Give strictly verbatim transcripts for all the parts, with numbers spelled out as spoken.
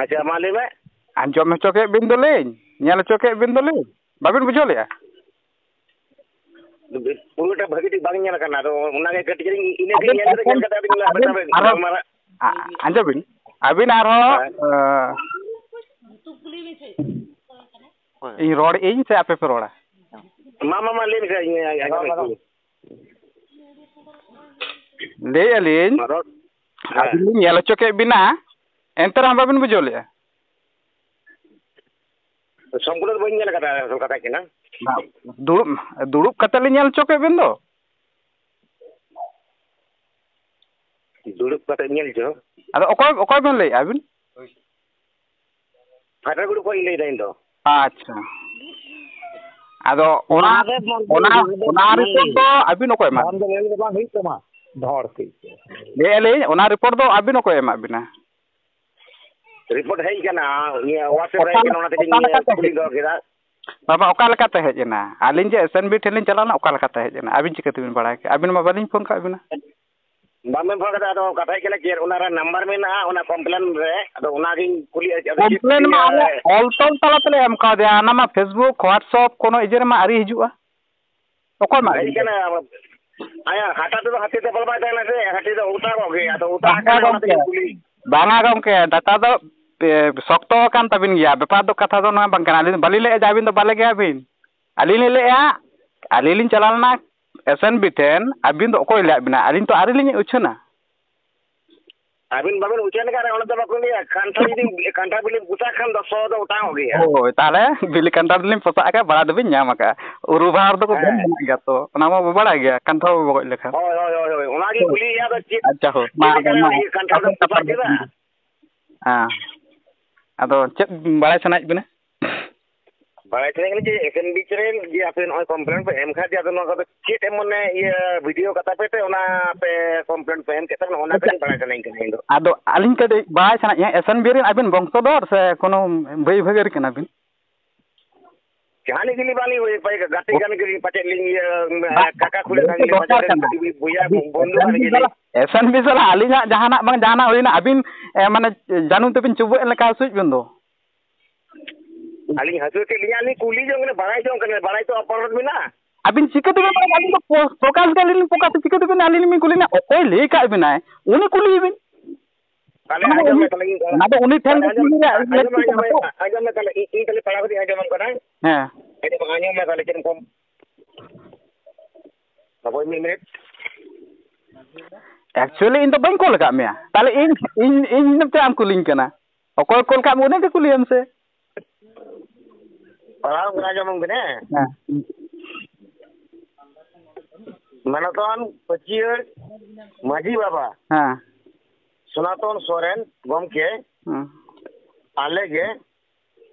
ᱟᱪᱪᱷᱟ, ᱢᱟ ᱞᱟᱹᱭ ᱢᱮ᱾ ᱟᱸᱡᱚᱢ ᱦᱚᱪᱚ ᱠᱮᱫ ᱵᱤᱱ ᱫᱚᱞᱤᱧ, ᱧᱮᱞ ᱦᱚᱪᱚ ᱠᱮᱫ ᱵᱤᱱ ᱫᱚᱞᱤᱧ, ᱵᱟᱵᱤᱱ ᱵᱩᱡᱷᱟᱹᱣ ᱞᱮᱫᱼᱟ? ᱯᱩᱨᱟᱹᱴᱟ ᱵᱷᱟᱹᱜᱤ ᱴᱷᱤᱠ ᱵᱟᱝ ᱧᱮᱞ ᱟᱠᱟᱱᱟ, ᱟᱫᱚ ᱚᱱᱟᱜᱮ ᱠᱟᱹᱴᱤᱡ ᱞᱤᱧ, ᱤᱱᱟᱹ ᱜᱮ ᱟᱹᱵᱤᱱ ᱧᱮᱞ ᱠᱟᱛᱮ ᱮᱠᱷᱚᱱ, ᱧᱮᱞ ᱠᱟᱛᱮ ᱟᱹᱵᱤᱱ ᱟᱹᱵᱤᱱ ᱟᱨᱦᱚᱸ ᱜᱟᱞᱢᱟᱨᱟᱜ᱾ ᱟ-, ᱟᱸᱡᱚᱢ ᱵᱤᱱ, ᱟᱹᱵᱤᱱ ᱟᱨᱦᱚᱸ, ᱦᱮᱸ᱾ ᱟᱸ, ᱤᱧ ᱨᱚᱲ ᱤᱧ ᱥᱮ ᱟᱯᱮ ᱯᱮ ᱨᱚᱲᱟ? ᱢᱟ, ᱢᱟ, ᱢᱟ, ᱞᱟᱹᱭ ᱢᱮᱥᱮ, ᱤᱧ ᱟᱸᱡᱚᱢᱮᱫ ᱠᱚᱣᱟᱧ᱾ ᱞᱟᱹᱭᱮᱫᱼᱟ ᱞᱤᱧ, ᱢᱟ ᱨᱚᱲ᱾ ᱦᱮᱸ᱾ ᱟᱹᱵᱤᱱ ᱞᱤᱧ ᱧᱮᱞ ᱦᱚᱪᱚ ᱠᱮᱫ ᱵᱤᱱᱟ, ᱮᱱᱛᱮ ᱨᱮᱦᱚᱸ ᱵᱟᱵᱤᱱ ᱵᱩᱡᱷᱟᱹᱣ ᱞᱮᱫᱼᱟ? ᱥᱚᱢᱯᱩᱨᱱᱚ ᱫᱚ ᱵᱟᱹᱧ ᱧᱮᱞ ᱟᱠᱟᱫᱟ, ᱟᱥᱚᱞ ᱠᱟᱛᱷᱟ ᱠᱟᱱᱟ᱾ ᱫᱩᱲᱩᱵ, ᱫᱩᱲᱩᱵ ᱠᱟᱛᱮ ᱞᱤᱧ ᱧᱮᱞ ᱦᱚᱪᱚ ᱠᱮᱫ ᱵᱤᱱ ᱫᱚ᱾ ᱫᱩᱲᱩᱵ ᱠᱟᱛᱮ ᱧᱮᱞ ᱦᱚᱪᱚ? ᱟᱫᱚ ᱚᱠᱚᱭ, ᱚᱠᱚᱭ ᱵᱮᱱ ᱞᱟᱹᱭᱮᱫᱼᱟ ᱟᱹᱵᱤᱱ? ᱯᱷᱟᱴᱟᱜᱩᱲᱤ ᱠᱷᱚᱱ ᱤᱧ ᱞᱟᱹᱭᱫᱟ ᱤᱧ ᱫᱚ᱾ ᱟᱪᱪᱷᱟ᱾ ᱟᱫᱚ ᱚᱱᱟ, ᱱᱚᱣᱟ ᱫᱚ ᱵᱚᱱᱫᱚ ᱚᱱᱟ, ᱦᱩᱭᱩᱜᱼᱟ, ᱚᱱᱟ ᱵᱟᱝ report ᱞᱟᱹᱭ᱾ ᱫᱚ ᱟᱹᱵᱤᱱ ᱚᱠᱚᱭ ᱮᱢᱟᱜ ᱵᱚᱱᱫᱚ ᱞᱟᱹᱭ ᱫᱚ ᱵᱟᱝ ᱦᱩᱭᱩᱜ ᱛᱟᱢᱟ, ᱰᱷᱚᱲ ᱠᱟᱹᱡ᱾ ᱞᱟᱹᱭᱮᱫᱼᱟ ᱞᱤᱧ, ᱚᱱᱟ report ᱫᱚ ᱟᱹᱵᱤᱱ ᱚᱠᱚᱭ ᱮᱢᱟᱜ ᱵᱤᱱᱟ? Report ᱦᱮᱡ ᱟᱠᱟᱱᱟ, ᱤᱭᱟᱹ, WhatsApp ᱨᱮ ᱦᱮᱡ ᱚᱠᱟ, ᱟᱠᱟᱱᱟ, ᱚᱱᱟᱛᱮ ᱚᱠᱟ ᱞᱤᱧ ᱞᱮᱠᱟᱛᱮ ᱠᱩᱞᱤ ᱦᱮᱡ ᱫᱚᱦᱚ ᱮᱱᱟ? ᱠᱮᱫᱟ᱾ ᱵᱟᱵᱟ, ᱚᱠᱟ ᱞᱮᱠᱟᱛᱮ ᱦᱮᱡ ᱮᱱᱟ? ᱟᱹᱞᱤᱧ ᱡᱮ S N B ᱴᱷᱮᱱ ᱞᱤᱧ ᱪᱟᱞᱟᱣ ᱞᱮᱱᱟ, ᱚᱠᱟ ᱞᱮᱠᱟᱛᱮ ᱦᱮᱡ ᱮᱱᱟ? ᱟᱹᱵᱤᱱ ᱪᱤᱠᱟᱹ ᱛᱮᱵᱤᱱ ᱵᱟᱲᱟᱭ ᱠᱮᱫᱟ? ᱟᱹᱵᱤᱱ ᱢᱟ ᱵᱟᱹᱞᱤᱧ ᱯᱷᱳᱱ ᱠᱟᱜ ᱵᱤᱱᱟ᱾ ᱵᱟᱢ ᱮᱢ ᱯᱷᱳᱱ ᱠᱟᱫᱟ, ᱟᱫᱚ ᱠᱟᱛᱷᱟ ᱦᱩᱭᱩᱜ ᱠᱟᱱᱟ ᱪᱮᱫ, ᱚᱱᱟ ᱨᱮ number ᱢᱮᱱᱟᱜᱼᱟ, ᱚᱱᱟ complain ᱨᱮ, ᱟᱫᱚ ᱚᱱᱟᱜᱤᱧ ᱠᱩᱞᱤᱭᱮᱫᱼᱟ, ᱟᱫᱚ ᱪᱮᱫ complain ᱢᱟ ᱤᱭᱟᱹ ᱟᱞᱮ ᱨᱮ? ᱚᱞ ᱛᱚᱞ ᱛᱟᱞᱟ ᱛᱮᱞᱮ ᱮᱢ ᱠᱟᱣᱫᱮᱭᱟ, ᱚᱱᱟ ᱢᱟ Facebook, WhatsApp, ᱠᱳᱱᱳ ᱤᱭᱟᱹ ᱨᱮᱢᱟ ᱟᱹᱣᱨᱤ ᱦᱤᱡᱩᱜᱼᱟ᱾ ᱚᱠᱚᱭ ᱢᱟ ᱦᱮᱡ ᱠᱟᱱᱟ, ᱟᱭᱟᱜ ᱦᱟᱴᱟᱜ ᱛᱮᱫᱚ ᱦᱟᱹᱛᱤ ᱛᱮ ᱵᱚᱞᱚ ᱵᱟᱭ ᱛᱟᱦᱮᱱᱟ ᱥᱮ, ᱦᱟᱹᱛᱤ ᱫᱚ ᱚᱴᱟᱝᱚᱜ ᱜᱮ, ᱟᱫᱚ ᱚᱴᱟᱝ ᱵᱟᱝᱟ ᱟᱠᱟᱱᱟ, ᱚᱱᱟ ᱜᱚᱢᱠᱮ, ᱛᱮᱜᱮᱧ ᱠᱩᱞᱤ᱾ ᱵᱟᱝᱟ ᱜᱚᱢᱠᱮ, data ᱫᱚ, ᱮ, ᱥᱚᱠᱛᱚ ᱟᱠᱟᱱ ᱛᱟᱵᱤᱱ ᱜᱮᱭᱟ᱾ ᱵᱮᱯᱟᱨ ᱫᱚ, ᱠᱟᱛᱷᱟ ᱫᱚ ᱱᱚᱣᱟ ᱵᱟᱝ ᱠᱟᱱᱟ, ᱟᱹᱞᱤᱧ ᱫᱚ ᱵᱟᱹᱞᱤᱧ ᱞᱟᱹᱭᱮᱫᱼᱟ ᱡᱮ ᱟᱹᱵᱤᱱ ᱫᱚ ᱵᱟᱞᱮ ᱜᱮᱭᱟᱵᱤᱱ᱾ ᱟᱹᱞᱤᱧ ᱞᱤᱧ ᱞᱟᱹᱭᱮᱫᱼᱟ, ᱟᱹᱞᱤᱧ ᱞᱤᱧ ᱪᱟᱞᱟᱣ ᱞᱮᱱᱟ S N B ᱴᱷᱮᱱ, ᱟᱹᱵᱤᱱ ᱫᱚ ᱚᱠᱚᱭ ᱞᱟᱹᱭᱟᱫ ᱵᱤᱱᱟ? ᱟᱹᱞᱤᱧ ᱛᱚ ᱟᱹᱣᱨᱤ ᱞᱤᱧ ᱩᱪᱷᱟᱹᱱᱟ᱾ ᱟᱹᱵᱤᱱ ᱵᱟᱵᱤᱱ ᱩᱪᱷᱟᱹᱱ ᱠᱟᱜ ᱨᱮ, ᱚᱸᱰᱮ ᱫᱚ ᱵᱟᱠᱚ ᱞᱟᱹᱭᱟ, ᱠᱟᱱᱴᱷᱟᱲ ᱡᱩᱫᱤ, ᱠᱟᱱᱴᱷᱟᱲ ᱵᱤᱞᱤ ᱯᱚᱪᱟᱜ ᱠᱷᱟᱱ ᱫᱚ ᱥᱚ ᱫᱚ ᱚᱴᱟᱝᱚᱜ ᱜᱮᱭᱟ᱾ ᱦᱳᱭ, ᱛᱟᱦᱞᱮ ᱵᱤᱞᱤ ᱠᱟᱱᱴᱷᱟᱲ ᱫᱚᱞᱤᱧ ᱯᱚᱪᱟᱜ ᱟᱠᱟᱫ, ᱵᱟᱲᱟᱭ ᱫᱚᱵᱤᱱ ᱧᱟᱢ ᱟᱠᱟᱫᱼᱟ᱾ ᱩᱨᱩ ᱵᱟᱦᱟ ᱨᱮᱫᱚ ᱠᱚ ᱫᱚᱱ ᱦᱮᱸ᱾ ᱢᱮᱱᱟᱜ ᱜᱮᱭᱟ ᱛᱚ, ᱚᱱᱟ ᱢᱟ ᱵᱚ ᱵᱟᱲᱟᱭ ᱜᱮᱭᱟ, ᱠᱟᱱᱴᱷᱟᱲ ᱵᱟᱵᱚ ᱜᱚᱡ ᱞᱮᱠᱷᱟᱱ᱾ ᱦᱳᱭ, ᱦᱳᱭ, ᱦᱳᱭ, ᱦᱳᱭ, ᱚᱱᱟᱜᱤᱧ ᱦᱳᱭ᱾ ᱠᱩᱞᱤᱭᱮᱫᱼᱟ, ᱟᱫᱚ ᱪᱮᱫ, ᱟᱪᱪᱷᱟ, ᱦᱳᱭ, ᱢᱟ ᱪᱮᱫ ᱟᱫᱚ ᱞᱮᱠᱟ ᱢᱟ ᱨᱮ ᱤᱭᱟᱹ ᱠᱟᱱᱴᱷᱟᱲ ᱟᱫᱚ ᱫᱚ ᱠᱟᱛᱷᱟ ᱯᱚᱪᱟᱜ ᱫᱚ ᱠᱮᱫᱟ? ᱦᱮᱸ᱾ ᱟᱫᱚ ᱪᱮᱫ ᱵᱟᱲᱟᱭ ᱥᱟᱱᱟᱭᱮᱫ ᱵᱤᱱᱟ? ᱵᱟᱲᱟᱭ ᱥᱟᱱᱟᱭᱮᱫ ᱞᱤᱧᱟ ᱡᱮ S N B ᱨᱮᱱ ᱡᱮ ᱟᱯᱮ ᱱᱚᱜᱼᱚᱭ complain ᱯᱮ ᱮᱢ ᱠᱷᱟᱱ, ᱡᱮ ᱟᱫᱚ ᱱᱚᱣᱟ ᱠᱚᱫᱚ ᱪᱮᱫ ᱮᱢ ᱢᱚᱱᱮ, ᱤᱭᱟᱹ, video ᱠᱟᱛᱷᱟ ᱯᱮ, ᱯᱮ ᱚᱱᱟ ᱯᱮ complain ᱯᱮ ᱮᱢ ᱠᱮᱫ ᱛᱟᱵᱚᱱᱟ, ᱚᱱᱟ ᱟᱪᱪᱷᱟ᱾ ᱠᱟᱹᱴᱤᱡ ᱵᱟᱲᱟᱭ ᱥᱟᱱᱟᱧ ᱠᱟᱱᱟ ᱤᱧ ᱫᱚ᱾ ᱟᱫᱚ ᱟᱹᱞᱤᱧ ᱠᱟᱹᱴᱤᱡ ᱵᱟᱲᱟᱭ ᱥᱟᱱᱟᱭᱮᱫ ᱞᱤᱧᱟ, S N B ᱨᱮᱱ ᱟᱹᱵᱤᱱ ᱵᱚᱝᱥᱚᱫᱷᱚᱨ ᱥᱮ ᱠᱳᱱᱳ ᱵᱷᱟᱹᱭ ᱵᱷᱟᱹᱜᱟᱹᱨᱤ ᱠᱟᱱᱟ ᱵᱤᱱ? ᱡᱟᱦᱟᱱᱤᱡ ᱜᱮᱞᱤᱧ ᱵᱟᱝ ᱞᱤᱧ ᱦᱩᱭ ᱯᱟᱭ ᱜᱟᱛᱮ ᱠᱟᱱ ᱜᱮᱞᱤᱧ ᱯᱟᱪᱮᱫ ᱞᱤᱧ ᱤᱭᱟᱹ ᱠᱟᱠᱟ ᱠᱷᱩᱲᱟᱹ ᱠᱟᱱ ᱜᱮᱞᱤᱧ ᱯᱟᱪᱮᱫ ᱫᱚᱨᱠᱟᱨ ᱠᱟᱱᱟ᱾ ᱵᱚᱭᱦᱟ ᱵᱚᱱᱫᱷᱩ ᱠᱟᱱ ᱜᱮᱞᱤᱧ᱾ ᱮᱥᱟᱱ ᱵᱤᱥᱟᱞ ᱟᱹᱞᱤᱧᱟᱜ ᱡᱟᱦᱟᱱᱟᱜ ᱵᱟᱝ ᱡᱟᱦᱟᱱᱟᱜ ᱦᱩᱭᱱᱟ, ᱟᱹᱵᱤᱱ, ᱮ, ᱢᱟᱱᱮ ᱡᱟᱹᱱᱩᱢ ᱛᱮᱵᱤᱱ ᱪᱩᱵᱟᱹᱜ ᱮᱱ ᱞᱮᱠᱟ ᱦᱟᱹᱥᱩᱭᱮᱫ ᱵᱤᱱ ᱫᱚ᱾ ᱟᱹᱞᱤᱧ ᱦᱟᱹᱥᱩ ᱪᱮᱫ ᱞᱤᱧᱟ, ᱟᱹᱞᱤᱧ ᱠᱩᱞᱤ ᱡᱚᱝ ᱠᱟᱱᱟ, ᱵᱟᱲᱟᱭ ᱡᱚᱝ ᱠᱟᱱᱟ, ᱵᱟᱲᱟᱭ ᱛᱚ ᱟᱯᱟᱱ ᱢᱮᱱᱟᱜᱼᱟ᱾ ᱟᱹᱵᱤᱱ ᱪᱤᱠᱟᱹ ᱛᱮᱵᱤᱱ ᱵᱟᱲᱟᱭᱟ? ᱟᱹᱞᱤᱧ ᱫᱚ ᱯᱨᱚ-, ᱯᱨᱚᱠᱟᱥ ᱜᱮ ᱟᱹᱞᱤᱧ ᱞᱤᱧ ᱯᱨᱚᱠᱟᱥ, ᱪᱤᱠᱟᱹ ᱛᱮᱵᱤᱱ ᱟᱹᱞᱤᱧ ᱞᱤᱧ ᱠᱩᱞᱤ ᱞᱤᱧᱟ? ᱚᱠᱚᱭ ᱞᱟᱹᱭ ᱠᱟᱜ ᱵᱤᱱᱟᱭ ᱩᱱᱤ ᱠᱩᱞᱤ ᱵᱤᱱ᱾ ᱛᱟᱦᱞᱮ ᱚᱱᱟ ᱫᱚ ᱟᱸᱡᱚᱢ ᱩᱱᱤ, ᱢᱮ, ᱛᱟᱦᱞᱮ ᱤᱧ ᱚᱱᱟ ᱫᱚ ᱩᱱᱤ ᱴᱷᱮᱱ ᱜᱮ ᱟᱸᱡᱚᱢ ᱠᱩᱞᱤ ᱢᱮ, ᱨᱮᱭᱟᱜ ᱟᱸᱡᱚᱢ ᱞᱟᱹᱠᱛᱤ ᱢᱮ, ᱠᱟᱱᱟ ᱟᱸᱡᱚᱢ ᱛᱚ᱾ ᱢᱮ, ᱟᱸᱡᱚᱢ ᱢᱮ, ᱛᱟᱦᱞᱮ ᱤᱧ, ᱤᱧ ᱛᱟᱦᱞᱮ ᱯᱟᱲᱦᱟᱣ ᱠᱟᱛᱮ ᱟᱸᱡᱚᱢᱟᱢ ᱠᱟᱱᱟ᱾ ᱦᱮᱸ᱾ ᱟᱸᱡᱚᱢ, ᱟᱸᱡᱚᱢ ᱢᱮ ᱛᱟᱦᱞᱮ ᱪᱮᱫ ᱮᱢ ᱠᱚᱢ᱾ ᱦᱟᱯᱳᱭ ᱢᱤᱫ ᱢᱤᱱᱤᱴ᱾ Actually ᱤᱧ ᱫᱚ ᱵᱟᱹᱧ ᱠᱚᱞ ᱟᱠᱟᱫ ᱢᱮᱭᱟ, ᱛᱟᱦᱞᱮ ᱤᱧ, ᱤᱧ, ᱤᱧ ᱪᱮᱫ ᱮᱢ ᱠᱩᱞᱤᱧ ᱠᱟᱱᱟ? ᱚᱠᱚᱭ ᱠᱚᱞ ᱠᱟᱜ ᱢᱮ ᱩᱱᱤ ᱜᱮ ᱠᱩᱞᱤᱭᱮᱢ ᱥᱮ᱾ ᱯᱟᱲᱦᱟᱣ ᱠᱟᱱᱟ, ᱟᱸᱡᱚᱢ ᱠᱟᱱᱟ᱾ ᱦᱮᱸ᱾ ᱢᱟᱱᱚᱛᱟᱱ ᱯᱟᱹᱪᱤᱭᱟᱹᱲ ᱢᱟᱹᱡᱷᱤ ᱵᱟᱵᱟ ᱦᱮᱸ᱾ ᱥᱚᱱᱟᱛᱚᱱ ᱥᱚᱨᱮᱱ ᱜᱚᱢᱠᱮ, ᱦᱮᱸ᱾ ᱟᱞᱮ ᱜᱮ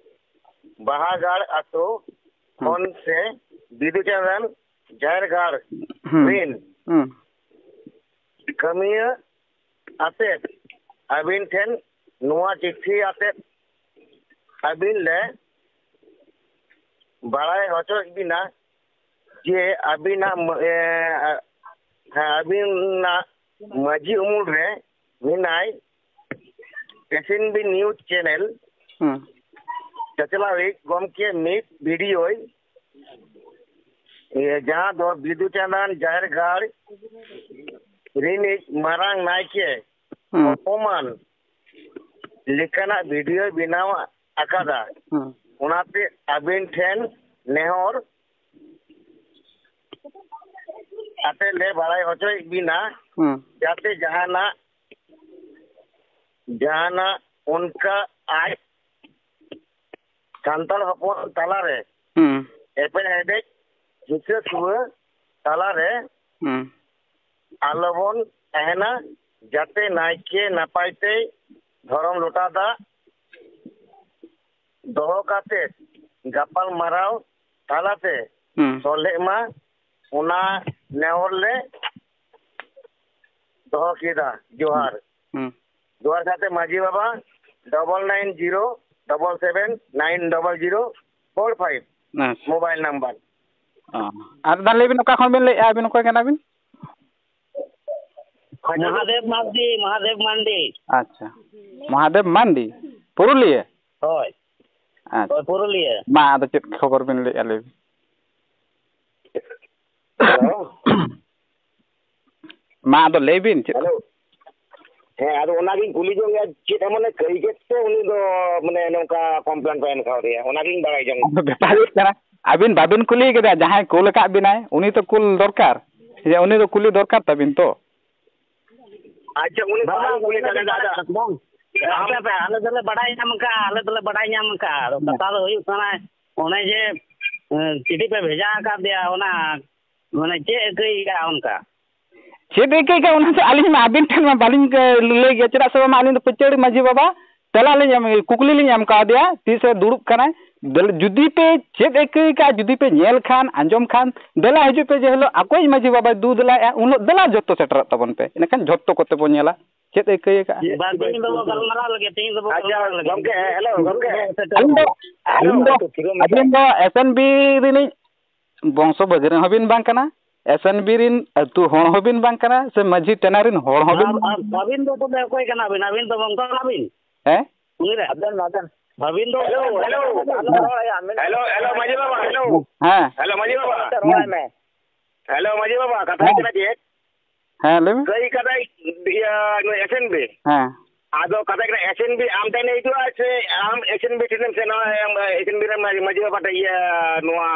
ᱵᱟᱦᱟᱜᱟᱲ ᱟᱛᱳ ᱦᱮᱸ᱾ ᱠᱷᱚᱱ ᱥᱮ ᱵᱤᱫᱩ ᱪᱟᱸᱫᱟᱱ ᱡᱟᱦᱮᱨ ᱜᱟᱲ ᱦᱮᱸ᱾ ᱨᱤᱱ ᱦᱮᱸ᱾ ᱠᱟᱹᱢᱤᱭᱟᱹ ᱟᱛᱮᱫ ᱟᱹᱵᱤᱱ ᱴᱷᱮᱱ ᱱᱚᱣᱟ ᱪᱤᱴᱷᱤ ᱟᱛᱮᱫ ᱟᱹᱵᱤᱱ ᱞᱮ ᱵᱟᱲᱟᱭ ᱦᱚᱪᱚᱭᱮᱫ ᱵᱤᱱᱟ ᱡᱮ ᱟᱹᱵᱤᱱᱟᱜ ᱢᱟᱹ-, ᱮ, ᱦᱮᱸ, ᱟᱹᱵᱤᱱᱟᱜ ᱢᱟᱹᱡᱷᱤ ᱩᱢᱩᱞ ᱨᱮ ᱢᱮᱱᱟᱭ S N B news channel ᱦᱩᱸ᱾ ᱪᱟᱪᱞᱟᱣᱤᱡ ᱜᱚᱢᱠᱮ ᱢᱤᱫ video ᱭ, ᱮ, ᱡᱟᱦᱟᱸ ᱫᱚ ᱵᱤᱫᱩ ᱪᱟᱸᱫᱟᱱ ᱡᱟᱦᱮᱨ ᱜᱟᱲ ᱨᱤᱱᱤᱡ ᱢᱟᱨᱟᱝ ᱱᱟᱭᱠᱮ ᱦᱩᱸ᱾ ᱚᱯᱚᱢᱟᱱ ᱞᱮᱠᱟᱱᱟᱜ video ᱭ ᱵᱮᱱᱟᱣ ᱟᱠᱟᱫᱟ᱾ ᱦᱩᱸ᱾ ᱚᱱᱟᱛᱮ ᱟᱹᱵᱤᱱ ᱴᱷᱮᱱ ᱱᱮᱦᱚᱨ ᱟᱛᱮ ᱞᱮ ᱵᱟᱲᱟᱭ ᱦᱚᱪᱚᱭᱮᱫ ᱵᱤᱱᱟ ᱦᱩᱸ᱾ ᱡᱟᱛᱮ ᱡᱟᱦᱟᱱᱟᱜ, ᱡᱟᱦᱟᱱᱟᱜ ᱚᱱᱠᱟ ᱟᱡ ᱥᱟᱱᱛᱟᱲ ᱦᱚᱯᱚᱱ ᱛᱟᱞᱟᱨᱮ ᱦᱩᱸ᱾ ᱮᱯᱮᱨ ᱦᱮᱸᱰᱮᱡ ᱦᱤᱸᱥᱟᱹ ᱥᱩᱣᱟᱹ ᱛᱟᱞᱟᱨᱮ ᱦᱩᱸ᱾ ᱟᱞᱚᱵᱚᱱ ᱛᱟᱦᱮᱱᱟ, ᱡᱟᱛᱮ ᱱᱟᱭᱠᱮ ᱱᱟᱯᱟᱭ ᱛᱮ ᱫᱷᱚᱨᱚᱢ ᱞᱚᱴᱟ ᱫᱟᱜ ᱫᱚᱦᱚ ᱠᱟᱛᱮ ᱜᱟᱯᱟᱞ ᱢᱟᱨᱟᱣ ᱛᱟᱞᱟᱛᱮ ᱦᱩᱸ᱾ ᱥᱚᱞᱦᱮᱜ ᱢᱟ, ᱚᱱᱟ ᱱᱮᱦᱚᱨ ᱞᱮ ᱫᱚᱦᱚ ᱠᱮᱫᱟ᱾ ᱡᱚᱦᱟᱨ᱾ ᱦᱩᱸ᱾ ᱡᱚᱦᱟᱨ ᱥᱟᱶᱛᱮ ᱢᱟᱹᱡᱷᱤ ᱵᱟᱵᱟ, double nine zero double seven nine double zero four five᱾ ᱟᱪᱪᱷᱟ᱾ Mobile number. ᱚ᱾ ᱟᱨ ᱫᱟ ᱞᱟᱹᱭ ᱵᱤᱱ, ᱚᱠᱟ ᱠᱷᱚᱱ ᱵᱤᱱ ᱞᱟᱹᱭᱮᱫᱼᱟ? ᱟᱹᱵᱤᱱ ᱚᱠᱚᱭ ᱠᱟᱱᱟ ᱵᱤᱱ? ᱢᱚᱦᱟᱫᱮᱵ ᱢᱟᱨᱰᱤ, ᱢᱚᱦᱟᱫᱮᱵ ᱢᱟᱨᱰᱤ᱾ ᱟᱪᱪᱷᱟ, ᱢᱚᱦᱟᱫᱮᱵ ᱢᱟᱨᱰᱤ, ᱯᱩᱨᱩᱞᱤᱭᱟᱹ? ᱦᱳᱭ᱾ ᱟᱪᱪᱷᱟ᱾ ᱦᱳᱭ, ᱯᱩᱨᱩᱞᱤᱭᱟᱹ᱾ ᱢᱟ, ᱟᱫᱚ ᱪᱮᱫ ᱠᱷᱚᱵᱚᱨ ᱵᱤᱱ ᱞᱟᱹᱭᱮᱫᱼᱟ, ᱞᱟᱹᱭ ᱵᱤᱱ᱾ ᱦᱮᱞᱳ᱾ ᱢᱟ, ᱟᱫᱚ ᱞᱟᱹᱭ ᱵᱤᱱ ᱪᱮᱫ? ᱦᱮᱞᱳ᱾ ᱦᱮᱸ, ᱟᱫᱚ ᱚᱱᱟᱜᱤᱧ ᱠᱩᱞᱤ ᱡᱚᱝ ᱜᱮᱭᱟ, ᱪᱮᱫ ᱮᱢᱚᱱᱮ ᱠᱟᱹᱭ ᱠᱮᱫ ᱛᱮ ᱩᱱᱤ ᱫᱚ, ᱢᱟᱱᱮ, ᱱᱚᱝᱠᱟ ᱠᱚᱢᱯᱞᱮᱱ ᱠᱚ ᱮᱢ ᱠᱟᱣᱫᱮᱭᱟ? ᱚᱱᱟᱜᱤᱧ ᱵᱟᱲᱟᱭ ᱡᱚᱝ᱾ ᱟᱫᱚ ᱵᱮᱯᱟᱨ ᱦᱩᱭᱩᱜ ᱠᱟᱱᱟ, ᱟᱹᱵᱤᱱ ᱵᱟᱵᱤᱱ ᱠᱩᱞᱤ ᱠᱮᱫᱟ, ᱡᱟᱦᱟᱸᱭ ᱠᱩᱞ ᱟᱠᱟᱫ ᱵᱤᱱᱟᱭ, ᱩᱱᱤ ᱛᱚ ᱠᱩᱞ ᱫᱚᱨᱠᱟᱨ᱾ ᱡᱮ ᱩᱱᱤ ᱫᱚ ᱠᱩᱞᱤ ᱫᱚᱨᱠᱟᱨ ᱛᱟᱵᱤᱱ ᱛᱚ᱾ ᱟᱪᱪᱷᱟ, ᱩᱱᱤ ᱵᱟᱝ, ᱵᱟᱝ ᱠᱩᱞᱤ ᱵᱟᱝ, ᱠᱟᱱᱟ, ᱵᱟᱝ, ᱟᱫᱚ ᱵᱟᱝ᱾ ᱟᱯᱮ ᱯᱮ, ᱟᱞᱮ ᱫᱚᱞᱮ ᱵᱟᱰᱟᱭ ᱧᱟᱢ ᱟᱠᱟᱫᱼᱟ, ᱟᱞᱮ ᱫᱚᱞᱮ ᱵᱟᱰᱟᱭ ᱧᱟᱢ ᱟᱠᱟᱫᱼᱟ᱾ ᱟᱫᱚ ᱦᱮᱸ᱾ ᱠᱟᱛᱷᱟ ᱫᱚ ᱦᱩᱭᱩᱜ ᱠᱟᱱᱟ, ᱚᱱᱮ ᱡᱮ, ᱮᱸ, ᱪᱤᱴᱷᱤ ᱯᱮ ᱵᱷᱮᱡᱟ ᱟᱠᱟᱫᱮᱭᱟ, ᱚᱱᱟ, ᱢᱟᱱᱮ, ᱪᱮᱫ ᱮ ᱠᱟᱹᱭ ᱠᱟᱜᱼᱟ ᱚᱱᱠᱟ? ᱪᱮᱫ ᱮ ᱠᱟᱹᱭ ᱠᱟᱜᱼᱟ, ᱚᱱᱟ ᱫᱚ ᱟᱹᱞᱤᱧ ᱢᱟ ᱟᱹᱵᱤᱱ ᱴᱷᱮᱱ ᱢᱟ ᱵᱟᱹᱞᱤᱧ, ᱮ, ᱞᱟᱹᱭ ᱜᱮᱭᱟ, ᱪᱮᱫᱟᱜ ᱥᱮ ᱵᱟᱝ, ᱟᱹᱞᱤᱧ ᱫᱚ ᱯᱟᱹᱪᱟᱹᱲᱤ ᱢᱟᱹᱡᱷᱤ ᱵᱟᱵᱟ ᱛᱮᱞᱟ ᱞᱤᱧ ᱮᱢ, ᱠᱩᱠᱞᱤ ᱞᱤᱧ ᱮᱢ ᱠᱟᱣᱫᱮᱭᱟ, ᱛᱤᱥᱮ ᱫᱩᱲᱩᱵ ᱠᱟᱱᱟᱭ᱾ ᱫᱮᱞ-, ᱡᱩᱫᱤ ᱯᱮ ᱪᱮᱫ ᱮ ᱠᱟᱹᱭ ᱠᱟᱜᱼᱟ, ᱡᱩᱫᱤ ᱯᱮ ᱧᱮᱞ ᱠᱷᱟᱱ, ᱟᱸᱡᱚᱢ ᱠᱷᱟᱱ, ᱫᱮᱞᱟ ᱦᱤᱡᱩᱜ ᱯᱮ, ᱡᱮ ᱦᱤᱞᱳᱜ ᱟᱠᱚᱭᱤᱡ ᱢᱟᱹᱡᱷᱤ ᱵᱟᱵᱟᱭ ᱫᱩ ᱫᱮᱞᱟᱭᱮᱜᱼᱟ, ᱩᱱ ᱦᱤᱞᱳᱜ ᱫᱮᱞᱟ ᱡᱷᱚᱛᱚ ᱥᱮᱴᱮᱨᱚᱜ ᱛᱟᱵᱚᱱ ᱯᱮ, ᱤᱱᱟᱹᱠᱷᱟᱱ ᱡᱷᱚᱛᱚ ᱠᱚᱛᱮ ᱵᱚᱱ ᱧᱮᱞᱟ ᱪᱮᱫ ᱮ ᱠᱟᱹᱭ ᱠᱟᱜᱼᱟ᱾ ᱵᱟᱝ, ᱛᱮᱦᱮᱧ ᱫᱚᱵᱚ ᱜᱟᱞᱢᱟᱨᱟᱣ ᱞᱮᱜᱮ, ᱛᱮᱦᱮᱧ ᱫᱚᱵᱚ ᱟᱪᱪᱷᱟ, ᱜᱟᱞᱢᱟᱨᱟᱣ ᱞᱮᱜᱮ᱾ ᱜᱚᱢᱠᱮ, ᱦᱮᱞᱳ, ᱜᱚᱢᱠᱮ᱾ ᱟᱹᱞᱤᱧ ᱫᱚ, ᱦᱮᱞᱳ, ᱟᱹᱞᱤᱧ ᱫᱚ, ᱛᱷᱤᱨᱚᱜ ᱢᱮ᱾ ᱟᱹᱵᱤᱱ ᱫᱚ ᱮᱥ ᱮᱱ ᱵᱤ ᱨᱤᱱᱤᱡ ᱵᱚᱝᱥᱚ ᱵᱷᱟᱹᱜᱤᱱ ᱦᱚᱸᱵᱤᱱ ᱵᱟᱝ ᱠᱟᱱᱟ, ᱮᱥ ᱮᱱ ᱵᱤ ᱨᱤᱱ ᱟᱹᱛᱩ ᱦᱚᱲ ᱦᱚᱸᱵᱤᱱ ᱵᱟᱝ ᱠᱟᱱᱟ, ᱥᱮ ᱢᱟᱹᱡᱷᱤ ᱴᱟᱱᱟ ᱨᱤᱱ ᱦᱚᱲ ᱦᱚᱸᱵᱤᱱ ᱟᱨ, ᱵᱟᱝ ᱟᱨ ᱠᱟᱱᱟ᱾ ᱟᱹᱵᱤᱱ ᱫᱚ ᱛᱚᱵᱮ ᱚᱠᱚᱭ ᱠᱟᱱᱟ ᱵᱤᱱ? ᱟᱹᱵᱤᱱ ᱫᱚ ᱵᱚᱝᱥᱚ ᱠᱟᱱᱟ ᱵᱤᱱ? ᱦᱮᱸ? ᱩᱱᱤ ᱨᱮ᱾ ᱟᱵᱮᱱ, ᱟᱵᱮᱱ᱾ ᱟᱹᱵᱤᱱ ᱫᱚ ᱦᱮᱞᱳ, ᱦᱮᱞᱳ᱾ ᱟᱞᱚ ᱨᱚᱲ ᱟᱭᱟ, ᱢᱮᱱ ᱦᱮᱞᱳ, ᱦᱮᱞᱳ, ᱢᱟᱹᱡᱷᱤ ᱵᱟᱵᱟ, ᱦᱮᱞᱳ᱾ ᱦᱮᱸ᱾ ᱦᱮᱞᱳ, ᱢᱟᱹᱡᱷᱤ ᱵᱟᱵᱟ᱾ ᱨᱚᱲ ᱟᱭ ᱢᱮ᱾ ᱦᱮᱞᱳ, ᱢᱟᱹᱡᱷᱤ ᱵᱟᱵᱟ, ᱠᱟᱛᱷᱟ ᱦᱮᱸ᱾ ᱦᱩᱭᱩᱜ ᱠᱟᱱᱟ ᱪᱮᱫ? ᱦᱮᱸ, ᱞᱟᱹᱭ ᱢᱮ᱾ ᱠᱟᱹᱭ ᱠᱟᱫᱟᱭ, ᱤᱭᱟᱹ, ᱱᱩᱭ ᱮᱥ ᱮᱱ ᱵᱤ᱾ ᱦᱮᱸ᱾ ᱟᱫᱚ ᱠᱟᱛᱷᱟ ᱠᱟᱱᱟ, ᱮᱥ ᱮᱱ ᱵᱤ ᱟᱢ ᱴᱷᱮᱱ ᱮ ᱦᱤᱡᱩᱜᱼᱟ ᱥᱮ ᱟᱢ ᱮᱥ ᱮᱱ ᱵᱤ ᱴᱷᱮᱱᱮᱢ ᱥᱮᱱᱚᱜᱼᱟ, ᱮᱢ, ᱮᱥ ᱮᱱ ᱵᱤ ᱨᱮᱱ ᱢᱟᱹᱡᱷᱤ, ᱢᱟᱹᱡᱷᱤ ᱵᱟᱵᱟ ᱴᱷᱮᱱ, ᱤᱭᱟᱹ, ᱱᱚᱣᱟ,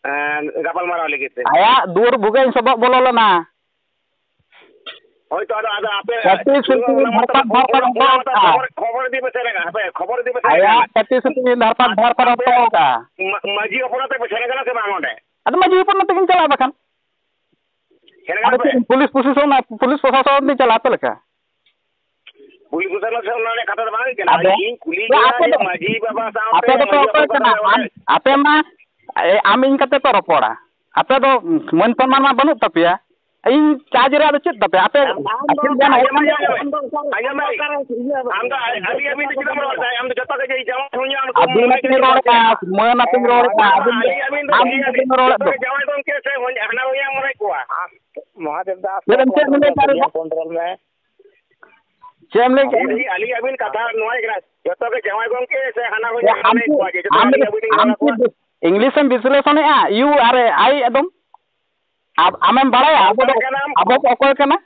ᱮᱸ, ᱜᱟᱯᱟᱞ ᱢᱟᱨᱟᱣ ᱞᱟᱹᱜᱤᱫ ᱛᱮ? ᱟᱭᱟᱜ ᱫᱩᱣᱟᱹᱨ ᱵᱷᱩᱜᱟᱹᱧ ᱥᱚᱵᱚᱜ ᱵᱚᱞᱚ ᱞᱮᱱᱟ᱾ ᱦᱳᱭ ᱛᱚ, ᱟᱫᱚ, ᱟᱫᱚ ᱟᱯᱮ ᱠᱟᱹᱴᱤᱡ ᱥᱩᱨ ᱚᱱᱟ ᱢᱟᱛᱚ ᱫᱷᱟᱨᱯᱟᱛ ᱠᱷᱚᱵᱚᱨ, ᱫᱷᱟᱨᱯᱟᱛ ᱚᱱᱟ ᱢᱟᱛᱚ ᱚᱱᱠᱟ᱾ ᱠᱷᱚᱵᱚᱨ, ᱠᱷᱚᱵᱚᱨ ᱤᱫᱤ ᱯᱮ ᱥᱮᱱ ᱟᱠᱟᱱᱟ, ᱦᱟᱯᱮ, ᱠᱷᱚᱵᱚᱨ ᱤᱫᱤ ᱯᱮ ᱥᱮᱱ ᱟᱭᱟᱜ ᱟᱠᱟᱱᱟ᱾ ᱠᱟᱹᱴᱤᱡ ᱥᱩᱨ ᱫᱷᱟᱨᱯᱟᱛ ᱟᱯᱮ, ᱫᱷᱟᱨᱯᱟᱛ ᱟᱯᱮ ᱚᱱᱠᱟ᱾ ᱢᱟ-, ᱢᱟᱹᱡᱷᱤ ᱦᱚᱯᱚᱱ ᱟᱛᱮ ᱯᱮ ᱥᱮᱱ ᱟᱠᱟᱱᱟ ᱥᱮ ᱵᱟᱝ ᱚᱸᱰᱮ? ᱟᱫᱚ ᱢᱟᱹᱡᱷᱤ ᱦᱚᱯᱚᱱ ᱟᱛᱮ ᱜᱤᱧ ᱪᱟᱞᱟᱜᱼᱟ ᱵᱟᱠᱷᱟᱱ᱾ ᱥᱮᱱ ᱟᱫᱚ ᱟᱠᱟᱱᱟ ᱯᱮ? ᱪᱮᱫ ᱯᱩᱞᱤᱥ ᱯᱨᱚᱥᱟᱥᱚᱱ, ᱯᱩᱞᱤᱥ ᱯᱨᱚᱥᱟᱥᱚᱱ ᱟᱛᱮ ᱪᱟᱞᱟᱜᱼᱟ ᱟᱯᱮ ᱞᱮᱠᱟ? ᱯᱩᱞᱤᱥ ᱯᱨᱚᱥᱟᱥᱚᱱ ᱥᱮ ᱚᱱᱟ ᱨᱮᱭᱟᱜ ᱠᱟᱛᱷᱟ ᱫᱚ ᱵᱟᱝ ᱦᱩᱭ ᱠᱟᱱᱟ᱾ ᱟᱫᱚ ᱤᱧ ᱠᱩᱞᱤ ᱟᱯᱮ ᱢᱮᱭᱟ ᱡᱮ ᱫᱚ, ᱢᱟᱹᱡᱷᱤ ᱵᱟᱵᱟ ᱥᱟᱶᱛᱮ ᱟᱯᱮ ᱫᱚᱯᱮ ᱢᱟᱹᱡᱷᱤ ᱚᱠᱚᱭ ᱵᱟᱵᱟ ᱠᱟᱱᱟ? ᱠᱟᱛᱷᱟ ᱟᱢ, ᱚᱠᱟᱨᱮ? ᱟᱯᱮ ᱢᱟ, ᱮ, ᱟᱢ ᱤᱧ ᱠᱟᱛᱮ ᱯᱮ ᱨᱚᱯᱚᱲᱟ᱾ ᱟᱯᱮ ᱫᱚ ᱢᱟᱹᱱ ᱥᱚᱱᱢᱟᱱ ᱢᱟ ᱵᱟᱹᱱᱩᱜ ᱛᱟᱯᱮᱭᱟ᱾ ᱤᱧ ᱪᱟᱨᱡᱽ ᱨᱮᱭᱟᱜ ᱫᱚ ᱪᱮᱫ ᱛᱟᱯᱮ? ᱟᱯᱮ ᱟᱢ ᱫᱚ ᱟᱯᱮ ᱚᱠᱟ ᱡᱟᱦᱟᱸ ᱨᱮ ᱟᱸᱡᱚᱢ ᱢᱮ, ᱟᱸᱡᱚᱢ ᱢᱮ᱾ ᱟᱢ ᱫᱚ ᱚᱠᱟ ᱨᱮ ᱤᱭᱟᱹ ᱟᱢ ᱫᱚ ᱟᱹᱰᱤ ᱟᱹᱰᱤ ᱫᱚ ᱪᱮᱫᱟᱜ ᱮᱢ ᱨᱚᱲ ᱮᱫᱟ? ᱟᱢ ᱫᱚ ᱡᱚᱛᱚ ᱜᱮ ᱡᱮ ᱡᱟᱶᱟᱭ ᱦᱚᱧᱦᱟᱨ ᱟᱢ ᱫᱚ ᱟᱹᱵᱤᱱ ᱢᱟᱹᱱ ᱟᱹᱵᱤᱱ ᱨᱚᱲ ᱮᱫᱟ, ᱢᱟᱹᱱ ᱟᱹᱵᱤᱱ ᱨᱚᱲ ᱮᱫᱟ, ᱟᱹᱵᱤᱱ ᱟᱹᱞᱤᱧ ᱟᱹᱵᱤᱱ ᱫᱚ ᱟᱢ ᱤᱭᱟᱹ ᱟᱹᱵᱤᱱ ᱨᱚᱲ ᱮᱫ ᱡᱚᱛᱚ ᱫᱚ᱾ ᱜᱮ ᱡᱟᱶᱟᱭ ᱜᱚᱢᱠᱮ ᱥᱮ ᱦᱚᱧ-, ᱦᱟᱱᱟ ᱦᱚᱧᱦᱟᱨ ᱢᱚᱱᱮ ᱠᱚᱣᱟ᱾ ᱢᱚᱦᱟᱫᱮᱵ ᱫᱟ, ᱪᱮᱫ ᱮᱢ, ᱪᱮᱫ ᱮᱢ ᱞᱟᱹᱭ ᱠᱮᱫᱟ? ᱠᱚᱱᱴᱨᱳᱞ ᱢᱮ᱾ ᱪᱮᱫ ᱮᱢ ᱞᱟᱹᱭ ᱠᱮᱫᱟ? ᱟᱹᱞᱤᱧ, ᱟᱹᱞᱤᱧ ᱟᱹᱵᱤᱱ ᱠᱟᱛᱷᱟ ᱱᱚᱣᱟ ᱜᱮ ᱠᱟᱱᱟ, ᱡᱚᱛᱚ ᱜᱮ ᱡᱟᱶᱟᱭ ᱜᱚᱢᱠᱮ ᱥᱮ ᱦᱟᱱᱟ ᱦᱚᱧᱦᱟᱨ ᱟᱢ ᱢᱚᱱᱮ ᱠᱤ, ᱠᱚᱣᱟ ᱡᱮ ᱡᱚᱛᱚ ᱟᱢ ᱟᱹᱞᱤᱧ ᱠᱤ, ᱟᱹᱵᱤᱱ ᱞᱤᱧ ᱟᱢ ᱨᱚᱲ ᱠᱤ ᱟᱠᱚᱣᱟ᱾ ᱤᱝᱞᱤᱥ ᱮᱢ ᱵᱤᱥᱞᱮᱥᱚᱱᱮᱜᱼᱟ? ᱤᱭᱩ ᱟᱨ ᱮ ᱟᱭ ᱮᱠᱫᱚᱢ᱾ ᱟᱢ, ᱟᱢᱮᱢ ᱵᱟᱲᱟᱭᱟ ᱟᱵᱚ ᱫᱚ, ᱥᱟᱱᱛᱟᱲ ᱠᱟᱱᱟᱢ? ᱟᱵᱚ ᱫᱚ ᱚᱠᱚᱭ ᱠᱟᱱᱟ?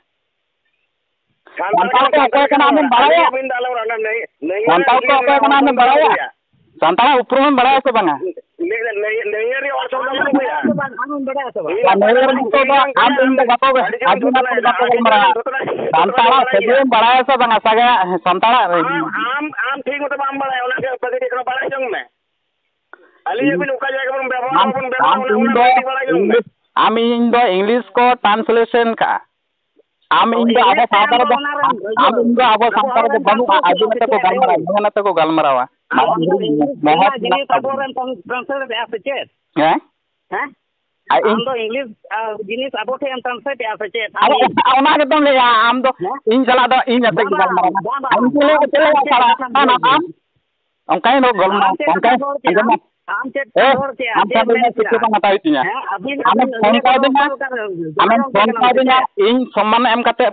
ᱦᱟᱱᱛᱟᱲ ᱥᱟᱱᱛᱟᱲ ᱠᱟᱱᱟ, ᱫᱚ ᱥᱟᱱᱛᱟᱲ ᱚᱠᱚᱭ ᱠᱟᱱᱟ ᱠᱟᱱᱟ᱾ ᱟᱢᱮᱢ ᱵᱟᱲᱟᱭᱟ? ᱟᱹᱞᱤᱧ ᱟᱹᱵᱤᱱ ᱫᱚ ᱟᱞᱚᱢ ᱨᱚᱲᱟ, ᱱᱟᱹᱭ, ᱱᱟᱹᱭ ᱥᱟᱱᱛᱟᱲ ᱫᱚ ᱟᱹᱞᱤᱧ ᱚᱠᱚᱭ ᱠᱟᱱᱟ ᱨᱚᱲ ᱟᱢᱮᱢ ᱵᱟᱹᱞᱤᱧ ᱵᱟᱲᱟᱭᱟ? ᱵᱟᱲᱟᱭᱟ᱾ ᱥᱟᱱᱛᱟᱲᱟᱜ ᱩᱯᱨᱩᱢᱮᱢ ᱵᱟᱲᱟᱭᱟ ᱥᱮ ᱵᱟᱝᱟ? ᱱᱟᱹᱭ, ᱱᱟᱹᱭ, ᱱᱟᱹᱭ ᱨᱮ ᱚᱞ ᱥᱚᱵᱫᱚ ᱟᱢᱮᱢ ᱵᱟᱹᱱᱩᱜ ᱜᱮᱭᱟ᱾ ᱵᱟᱲᱟᱭᱟ ᱥᱮ ᱵᱟᱝ? ᱟᱢᱮᱢ ᱵᱟᱲᱟᱭᱟ ᱥᱮ ᱵᱟᱝ? ᱤᱧ ᱟᱢ ᱫᱚ ᱤᱧ ᱫᱚ ᱵᱟᱠᱚ ᱜᱮ, ᱟᱹᱰᱤ ᱡᱳᱨ ᱟᱹᱵᱤᱱ ᱫᱚ ᱫᱷᱚᱛᱚᱱᱟ, ᱵᱟᱠᱚ ᱟᱹᱰᱤ ᱡᱳᱨ ᱜᱟᱞᱢᱟᱨᱟᱣᱟ᱾ ᱫᱷᱚᱛᱚᱱᱟ, ᱥᱟᱱᱛᱟᱲᱟᱜ ᱫᱷᱚᱛᱚᱱᱟ ᱥᱟᱹᱜᱟᱹᱭ ᱜᱮᱭᱟ᱾ ᱮᱢ ᱵᱟᱲᱟᱭᱟ ᱥᱮ ᱵᱟᱝᱟ? ᱥᱟᱜᱟ-, ᱥᱟᱱᱛᱟᱲᱟᱜ ᱟᱢ, ᱟᱢ, ᱟᱢ ᱴᱷᱤᱠ ᱢᱚᱛᱚ ᱵᱟᱢ ᱵᱟᱲᱟᱭᱟ, ᱚᱱᱟ ᱜᱮ ᱵᱷᱟᱹᱜᱤ ᱴᱷᱤᱠ ᱵᱟᱲᱟᱭ ᱡᱚᱝ ᱢᱮ᱾ ᱟᱹᱞᱤᱧ ᱟᱹᱵᱤᱱ ᱚᱠᱟ ᱡᱟᱭᱜᱟ ᱵᱚᱱ ᱵᱮᱵᱚᱦᱟᱨ, ᱟᱢ, ᱵᱟᱵᱚᱱ ᱵᱮᱵᱚᱦᱟᱨ, ᱟᱢ ᱚᱱᱟ, ᱤᱧ ᱚᱱᱟ ᱫᱚ ᱵᱟᱹᱲᱛᱤ ᱵᱟᱲᱟᱭ ᱡᱚᱝ ᱢᱮ᱾ ᱤᱝᱞᱤᱥ, ᱟᱢ ᱤᱧ ᱫᱚ ᱤᱝᱞᱤᱥ ᱠᱚ translation ᱠᱟᱜᱼᱟ᱾ ᱟᱢ ᱦᱳᱭ, ᱤᱧ ᱫᱚ ᱟᱵᱚ ᱤᱝᱞᱤᱥ ᱛᱮ ᱥᱟᱶᱛᱟ ᱟᱢ ᱫᱚ ᱨᱮᱫᱚ, ᱚᱱᱟ ᱨᱮᱢ ᱟᱢ ᱤᱭᱟᱹ, ᱤᱧ ᱫᱚ ᱟᱵᱚ ᱟᱵᱚ ᱥᱟᱶᱛᱟ ᱦᱚᱲ ᱨᱮᱫᱚ ᱨᱮᱢ ᱵᱟᱹᱱᱩᱜᱼᱟ, translate ᱟᱹᱰᱤ ᱠᱟᱜᱼᱟ ᱥᱮ ᱱᱟᱛᱮ ᱠᱚ ᱪᱮᱫ? ᱜᱟᱞᱢᱟᱨᱟᱣᱟ, ᱦᱳᱭ᱾ ᱢᱚᱦᱟ ᱱᱟᱛᱮ ᱠᱚ ᱜᱟᱞᱢᱟᱨᱟᱣᱟ᱾ ᱟᱵᱚ ᱦᱚᱲ ᱨᱮᱢ trans-, translate ᱮᱫᱼᱟ ᱥᱮ ᱪᱮᱫ? ᱦᱮᱸ? ᱦᱮᱸ? ᱟᱨ ᱟᱢ ᱤᱧ ᱫᱚ ᱤᱝᱞᱤᱥ, ᱟᱨ ᱡᱤᱱᱤᱥ ᱟᱵᱚ ᱴᱷᱮᱱ ᱮᱢ translate ᱮᱫᱼᱟ ᱥᱮ ᱪᱮᱫ? ᱟᱢ ᱟᱫᱚ ᱤᱧ ᱚᱱᱟ ᱜᱮᱛᱚᱢ ᱞᱟᱹᱭᱟ, ᱟᱢ ᱫᱚ ᱦᱮᱸ? ᱤᱧ ᱥᱟᱞᱟᱜ ᱫᱚ ᱤᱧ ᱟᱛᱮ ᱵᱟᱝ, ᱜᱮ ᱵᱟᱝ, ᱜᱟᱞᱢᱟᱨᱟᱣ ᱢᱮ᱾ ᱵᱟᱝ, ᱵᱟᱝ, ᱟᱢ ᱪᱮᱫ ᱮᱢ ᱟᱢ ᱞᱟᱹᱭᱟ ᱪᱮᱫ ᱥᱟᱞᱟᱜ? ᱠᱟᱛᱷᱟᱢ ᱟᱢ, ᱞᱟᱹᱭ ᱟᱢ, ᱠᱮᱫᱟ? ᱚᱱᱠᱟᱧ ᱨᱚᱲ ᱜᱚᱞᱢᱚ, ᱟᱢ ᱪᱮᱫ ᱚᱱᱠᱟᱧ ᱠᱟᱛᱷᱟᱢ ᱨᱚᱲ ᱠᱮᱫᱟ? ᱟᱸᱡᱚᱢᱟ᱾ ᱟᱢ ᱪᱮᱫ ᱮ, ᱠᱟᱛᱷᱟᱢ ᱨᱚᱲ ᱠᱮᱫᱟ? ᱟᱢ ᱪᱮᱫ ᱴᱷᱟᱱ ᱮᱢ ᱨᱮ ᱢᱮᱱ ᱤᱧ ᱠᱮᱫᱟ? ᱪᱤᱠᱟᱹ ᱵᱟᱝ ᱦᱟᱛᱟᱣ ᱦᱩᱭᱩᱜ ᱛᱤᱧᱟ᱾ ᱦᱮᱸ, ᱟᱹᱵᱤᱱ, ᱟᱢᱮᱢ ᱟᱹᱵᱤᱱ ᱯᱷᱳᱱ ᱤᱭᱟᱹ ᱠᱟᱣᱫᱤᱧᱟ, ᱠᱚ ᱚᱠᱟ ᱨᱮ ᱟᱢᱮᱢ ᱡᱚᱢᱟᱭ ᱯᱷᱳᱱ ᱜᱚᱢᱠᱮ ᱠᱟᱣᱫᱤᱧᱟ, ᱥᱮ ᱪᱮᱫ? ᱤᱧ ᱥᱚᱢᱢᱟᱱ ᱮᱢ ᱠᱟᱛᱮ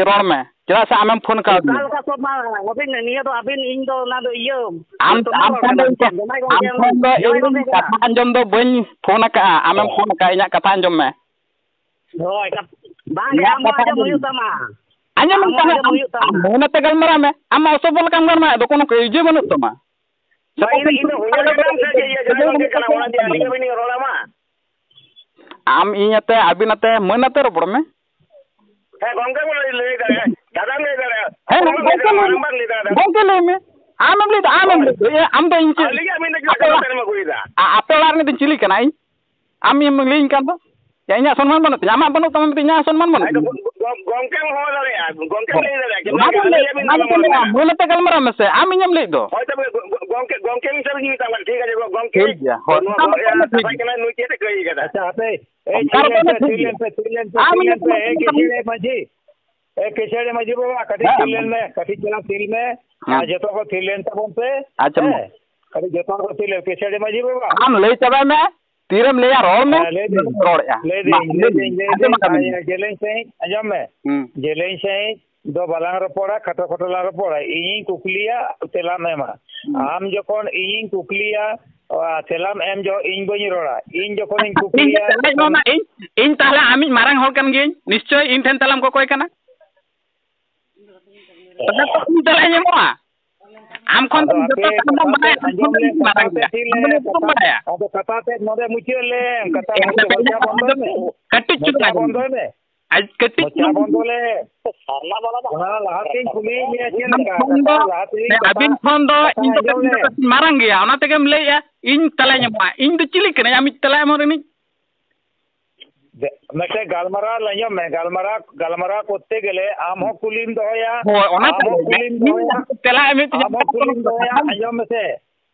ᱨᱚᱲ ᱢᱮ, ᱪᱮᱫᱟᱜ ᱥᱮ ᱟᱢᱮᱢ ᱯᱷᱳᱱ ᱚᱠᱟ ᱠᱟᱣᱫᱤᱧᱟ᱾ ᱞᱮᱠᱟ ᱥᱚᱢᱢᱟᱱ? ᱟᱹᱵᱤᱱ, ᱱᱤᱭᱟᱹ ᱫᱚ ᱟᱹᱵᱤᱱ, ᱤᱧ ᱫᱚ ᱚᱱᱟ ᱫᱚ ᱤᱭᱟᱹ, ᱟᱢ, ᱥᱚᱢᱢᱟᱱ ᱟᱢ ᱨᱚᱲ ᱴᱷᱮᱱ ᱫᱚ ᱠᱟᱱᱟ ᱤᱧ ᱥᱮ ᱪᱮᱫ? ᱡᱚᱢᱟᱭ ᱟᱢ ᱜᱚᱢᱠᱮ, ᱴᱷᱮᱱ ᱫᱚ ᱡᱚᱢᱟᱭ ᱤᱧ ᱜᱚᱢᱠᱮ ᱠᱟᱱᱟ᱾ ᱠᱟᱛᱷᱟ ᱟᱸᱡᱚᱢ ᱫᱚ ᱵᱟᱹᱧ ᱯᱷᱳᱱ ᱟᱠᱟᱫᱼᱟ, ᱟᱢᱮᱢ ᱯᱷᱳᱱ ᱟᱠᱟᱫᱼᱟ, ᱤᱧᱟᱹᱜ ᱠᱟᱛᱷᱟ ᱟᱸᱡᱚᱢ ᱢᱮ᱾ ᱦᱳᱭ, ᱠᱟᱛ-, ᱵᱟᱝ, ᱤᱧᱟᱹᱜ ᱟᱢ ᱦᱚᱸ ᱠᱟᱛᱷᱟ ᱟᱸᱡᱚᱢ ᱟᱸᱡᱚᱢ ᱢᱮ᱾ ᱦᱩᱭᱩᱜ ᱛᱟᱢᱟ᱾ ᱟᱸᱡᱚᱢ ᱟᱢ ᱢᱮ, ᱦᱚᱸ ᱛᱟᱦᱞᱮ ᱟᱸᱡᱚᱢ ᱟᱢ, ᱦᱩᱭᱩᱜ ᱛᱟᱢᱟ᱾ ᱟᱢ ᱢᱟᱹᱱ ᱟᱛᱮ ᱜᱟᱞᱢᱟᱨᱟᱣ ᱢᱮ᱾ ᱟᱢ ᱢᱟ ᱚᱥᱚᱵᱷᱚ ᱞᱮᱠᱟᱢ ᱜᱟᱞᱢᱟᱨᱟᱣ ᱮᱫ ᱫᱚ, ᱠᱳᱱᱳ ᱤᱭᱟᱹ ᱵᱟᱹᱱᱩᱜ ᱛᱟᱢᱟ᱾ ᱵᱟᱝ, ᱤᱧ ᱫᱚ, ᱤᱧ ᱫᱚ ᱦᱩᱭᱩᱜ ᱠᱟᱱᱟᱢ ᱥᱮ ᱪᱮᱫ? ᱤᱭᱟᱹ, ᱡᱟᱦᱟᱸᱭ ᱜᱚᱢᱠᱮ ᱠᱟᱱᱟ, ᱚᱱᱟ ᱡᱮ ᱟᱹᱞᱤᱧ ᱟᱹᱵᱤᱱ ᱞᱤᱧ ᱨᱚᱲᱟ ᱢᱟ᱾ ᱟᱢ ᱤᱧ ᱟᱛᱮ, ᱟᱹᱵᱤᱱ ᱟᱛᱮ, ᱢᱟᱹᱱ ᱟᱛᱮ ᱨᱚᱯᱚᱲ ᱢᱮ᱾ ᱦᱮᱸ, ᱜᱚᱢᱠᱮ ᱵᱚᱱ ᱞᱟᱹᱭ, ᱞᱟᱹᱭ ᱫᱟᱲᱮᱭᱟᱜᱼᱟ, ᱫᱟᱫᱟᱢ ᱞᱟᱹᱭ ᱫᱟᱲᱮᱭᱟᱜᱼᱟ᱾ ᱦᱮᱸ, ᱦᱮᱸ, ᱜᱚᱢᱠᱮ ᱞᱟᱹᱭ ᱢᱮ᱾ ᱢᱟᱨᱟᱝ ᱵᱟᱢ ᱞᱟᱹᱭ ᱫᱟᱲᱮᱭᱟᱜᱼᱟ᱾ ᱜᱚᱢᱠᱮ ᱞᱟᱹᱭ ᱢᱮ᱾ ᱟᱢᱮᱢ ᱞᱟᱹᱭ ᱫᱟ, ᱟᱢᱮᱢ ᱦᱳᱭ᱾ ᱞᱟᱹᱭ ᱫᱟ᱾ ᱮ, ᱟᱢ ᱫᱚ ᱤᱧ ᱪᱮᱫ ᱟᱹᱞᱤᱧ ᱟᱹᱵᱤᱱ ᱫᱚ ᱪᱮᱫᱟᱜ ᱟᱯᱮ ᱠᱟᱛᱷᱟ ᱚᱲᱟᱜ, ᱵᱮᱱ ᱟᱹᱜᱩᱭᱮᱫᱟ? ᱟ-, ᱟᱯᱮ ᱚᱲᱟᱜ ᱨᱤᱱᱤᱡ ᱫᱚᱧ ᱪᱤᱞᱤ ᱠᱟᱱᱟ ᱤᱧ? ᱟᱢ ᱮᱢ ᱞᱟᱹᱭᱟᱹᱧ ᱠᱟᱱ ᱫᱚ? ᱭᱟ, ᱤᱧᱟᱹᱜ ᱥᱚᱱᱢᱟᱱ ᱵᱟᱹᱱᱩᱜ ᱛᱤᱧᱟ, ᱟᱢᱟᱜ ᱵᱟᱹᱱᱩᱜ ᱛᱟᱢᱟ ᱢᱮᱱᱛᱮ ᱤᱧᱟᱹᱜ ᱥᱚᱱᱢᱟᱱ ᱵᱟᱹᱱᱩᱜ ᱟᱫᱚ ᱛᱤᱧᱟ᱾ ᱜᱚ-, ᱜᱚ-, ᱜᱚᱢᱠᱮᱢ ᱦᱚᱦᱚ ᱫᱟᱲᱮᱭᱟᱜᱼᱟ, ᱜᱚᱢᱠᱮᱢ ᱞᱟᱹᱭ ᱫᱟᱲᱮᱭᱟᱜᱼᱟ, ᱪᱮᱫ ᱚᱱᱟ ᱞᱮᱠᱟ ᱫᱚ ᱟᱞᱚ ᱞᱟᱹᱭᱟ, ᱞᱟᱹᱭᱟᱵᱤᱱ ᱢᱟᱹᱭ ᱛᱟᱵᱚᱱ ᱛᱟᱞᱟᱝ ᱢᱟ᱾ ᱢᱟᱹᱭ ᱟᱛᱮ ᱜᱟᱞᱢᱟᱨᱟᱣ ᱢᱮᱥᱮ, ᱟᱢ ᱤᱧᱮᱢ ᱞᱟᱹᱭᱮᱫ ᱫᱚ᱾ ᱦᱳᱭ, ᱛᱚᱵᱮ ᱜᱚ-, ᱜᱚ-, ᱜᱚᱢᱠᱮ, ᱜᱚᱢᱠᱮ ᱢᱤᱫᱴᱟᱝ ᱴᱷᱤᱠ ᱟᱪᱷᱮ, ᱜᱚ-, ᱜᱚᱢᱠᱮ, ᱴᱷᱤᱠ ᱜᱮᱭᱟ, ᱦᱳᱭ, ᱱᱚᱣᱟ ᱚᱱᱠᱟ ᱫᱚ ᱜᱚ-, ᱴᱷᱤᱠ ᱠᱟᱛᱷᱟ ᱜᱮᱭᱟ᱾ ᱠᱟᱱᱟ, ᱱᱩᱭ ᱪᱮᱫ ᱮ ᱠᱟᱹᱭ ᱠᱟᱫᱟ? ᱟᱪᱪᱷᱟ, ᱦᱟᱯᱮ, ᱮ, ᱚᱱᱠᱟ ᱛᱷᱤᱨ ᱨᱚᱯᱚᱲ ᱞᱮᱱ ᱢᱮ, ᱯᱮ, ᱴᱷᱤᱠ ᱛᱷᱤᱨ ᱜᱮᱭᱟ᱾ ᱞᱮᱱ ᱯᱮ, ᱛᱷᱤᱨ ᱞᱮᱱ ᱯᱮ, ᱟᱢ ᱛᱷᱤᱨ ᱞᱮᱱ ᱯᱮ, ᱮ, ᱠᱤᱥᱟᱹᱬ ᱢᱟᱹᱡᱷᱤ, ᱮ, ᱠᱤᱥᱟᱹᱬ ᱢᱟᱹᱡᱷᱤ ᱵᱟᱵᱟ, ᱠᱟᱹᱴᱤᱡ ᱦᱮᱸ᱾ ᱛᱷᱤᱨ ᱞᱮᱱ ᱢᱮ, ᱠᱟᱹᱴᱤᱡ ᱪᱟᱞᱟᱝ ᱛᱷᱤᱨ ᱢᱮ, ᱦᱮᱸ᱾ ᱟᱨ ᱡᱚᱛᱚ ᱠᱚ ᱛᱷᱤᱨ ᱞᱮᱱ ᱛᱟᱵᱚᱱ ᱯᱮ, ᱟᱪᱪᱷᱟ, ᱢᱟ᱾ ᱦᱮᱸ, ᱠᱟᱹᱴᱤᱡ ᱡᱚᱛᱚ ᱦᱚᱲ ᱠᱚ ᱛᱷᱤᱨ ᱞᱮᱱ, ᱠᱤᱥᱟᱹᱬ ᱢᱟᱹᱡᱷᱤ ᱵᱟᱵᱟ᱾ ᱟᱢ ᱞᱟᱹᱭ ᱪᱟᱵᱟᱭ ᱢᱮ, ᱛᱤᱨᱮᱢ ᱞᱟᱹᱭᱟ ᱨᱚᱲ ᱢᱮ, ᱦᱮᱸ, ᱞᱟᱹᱭ ᱫᱟᱹᱧ, ᱨᱚᱲᱮᱜᱼᱟ᱾ ᱞᱟᱹᱭ ᱢᱟ, ᱫᱟᱹᱧ, ᱞᱟᱹᱭ ᱞᱟᱹᱭ ᱫᱟᱹᱧ, ᱫᱟᱹᱧ, ᱞᱟᱹᱭ ᱟᱸᱡᱚᱢ ᱫᱟᱹᱧ, ᱟᱠᱟᱫᱟᱹᱧ᱾ ᱟᱨ ᱡᱮᱞᱮᱧ ᱥᱟᱺᱦᱤᱡ, ᱟᱸᱡᱚᱢ ᱢᱮ, ᱦᱩᱸ᱾ ᱡᱮᱞᱮᱧ ᱥᱟᱺᱦᱤᱡ ᱫᱚ ᱵᱟᱞᱟᱝ ᱨᱚᱯᱚᱲᱟ, ᱠᱷᱟᱴᱚ ᱠᱷᱟᱴᱚ ᱞᱟᱝ ᱨᱚᱯᱚᱲᱟ᱾ ᱤᱧᱤᱧ ᱠᱩᱠᱞᱤᱭᱟ, ᱛᱮᱞᱟᱢ ᱮᱢᱟ᱾ ᱦᱩᱸ᱾ ᱟᱢ ᱡᱚᱠᱷᱚᱱ ᱤᱧᱤᱧ ᱠᱩᱠᱞᱤᱭᱟ, ᱟ, ᱛᱮᱞᱟᱢ ᱮᱢ ᱡᱚᱦᱚᱜ ᱤᱧ ᱵᱟᱹᱧ ᱨᱚᱲᱟ᱾ ᱤᱧ ᱡᱚᱠᱷᱚᱱᱤᱧ ᱤᱧ ᱠᱩᱠᱞᱤᱭᱟ, ᱛᱮᱞᱟᱧ ᱛᱚᱠᱷᱚᱱ ᱮᱢᱟᱢᱟ, ᱤᱧ, ᱤᱧ ᱛᱟᱦᱞᱮ ᱟᱢᱤᱡ ᱢᱟᱨᱟᱝ ᱦᱚᱲ ᱠᱟᱱ ᱜᱤᱭᱟᱹᱧ, ᱱᱤᱥᱪᱚᱭ ᱤᱧ ᱴᱷᱮᱱ ᱛᱮᱞᱟᱢ ᱠᱚᱠᱚᱭ ᱠᱟᱱᱟ᱾ ᱛᱚᱵᱮ ᱛᱚ ᱤᱧ ᱛᱮᱞᱟᱧ ᱮᱢᱚᱜᱼᱟ᱾ ᱟᱢ ᱠᱷᱚᱱ ᱟᱫᱚ ᱫᱚ ᱡᱚᱛᱚ ᱟᱯᱮ ᱠᱟᱛᱷᱟ ᱠᱟᱛᱷᱟ ᱫᱚ ᱛᱮᱫ ᱵᱟᱲᱟᱭᱟ, ᱟᱢ ᱟᱸᱡᱚᱢ ᱠᱷᱚᱱ ᱫᱚ ᱞᱮ, ᱤᱧ ᱠᱟᱛᱷᱟ ᱢᱟᱨᱟᱝ ᱛᱮᱫ ᱜᱮᱭᱟ᱾ ᱛᱤᱱ ᱟᱢ ᱫᱚ ᱞᱮ ᱪᱮᱫ ᱠᱚᱢ ᱠᱟᱛᱷᱟ, ᱵᱟᱲᱟᱭᱟ? ᱟᱫᱚ ᱠᱟᱛᱷᱟ ᱛᱮᱫ ᱱᱚᱰᱮ ᱢᱩᱪᱟᱹᱫ ᱞᱮᱢ, ᱠᱟᱛᱷᱟ ᱮ, ᱢᱩᱪᱟᱹᱫ ᱠᱟᱛᱷᱟ ᱢᱚᱪᱟ ᱵᱚᱱᱫᱚᱭ ᱢᱮ᱾ ᱠᱟᱹᱴᱤᱡ ᱢᱚᱪᱟ ᱪᱩᱞᱩᱝ ᱟᱸᱡᱚᱢ ᱵᱚᱱᱫᱚᱭ ᱢᱮ᱾ ᱟᱡ ᱠᱟᱹᱴᱤᱡ ᱢᱚᱪᱟ ᱪᱩᱞᱩᱝ ᱵᱚᱱᱫᱚ ᱞᱮ᱾ ᱚᱱᱟ ᱞᱟᱦᱟᱛᱤᱧ ᱠᱩᱞᱤᱭᱮᱫ ᱢᱮᱭᱟ ᱪᱮᱫ ᱞᱮᱠᱟ? ᱠᱷᱚᱱ ᱫᱚ, ᱠᱟᱛᱷᱟ ᱞᱟᱦᱟᱛᱤᱧ ᱦᱮᱸ, ᱠᱟᱛᱷᱟ, ᱟᱹᱵᱤᱱ ᱠᱷᱚᱱ ᱫᱚ ᱠᱟᱛᱷᱟ ᱤᱧ ᱫᱚ ᱟᱸᱡᱚᱢ ᱠᱟᱹᱴᱤᱡ ᱞᱮᱢ᱾ ᱠᱟᱹᱴᱤᱡ ᱢᱟᱨᱟᱝ ᱜᱮᱭᱟ, ᱚᱱᱟ ᱛᱮᱜᱮᱢ ᱞᱟᱹᱭᱮᱜᱼᱟ ᱤᱧ ᱛᱮᱞᱟᱧ ᱮᱢᱚᱜᱼᱟ᱾ ᱤᱧ ᱫᱚ ᱪᱤᱞᱤ ᱠᱟᱹᱱᱟᱹᱧ ᱟᱢᱤᱡ ᱛᱮᱞᱟ ᱮᱢ ᱨᱤᱱᱤᱡ? ᱫᱮ-, ᱢᱤᱫᱴᱮᱡ ᱜᱟᱞᱢᱟᱨᱟᱣ ᱟᱸᱡᱚᱢ ᱢᱮ, ᱜᱟᱞᱢᱟᱨᱟᱣ, ᱜᱟᱞᱢᱟᱨᱟᱣ ᱠᱚᱨᱛᱮ ᱜᱮᱞᱮ ᱟᱢ ᱦᱚᱸ ᱠᱩᱞᱤᱢ ᱫᱚᱦᱚᱭᱟ, ᱦᱳᱭ, ᱚᱱᱟ ᱟᱢ ᱛᱮ ᱦᱚᱸ ᱞᱟᱹᱭ ᱠᱩᱞᱤᱢ ᱢᱮ᱾ ᱫᱚᱦᱚᱭᱟ, ᱛᱮᱞᱟ ᱮᱢ ᱦᱩᱭᱩᱜ ᱛᱤᱧᱟ, ᱟᱢ ᱦᱚᱸ ᱠᱩᱞᱤᱢ ᱫᱚᱦᱚᱭᱟ, ᱟᱸᱡᱚᱢ ᱢᱮᱥᱮ᱾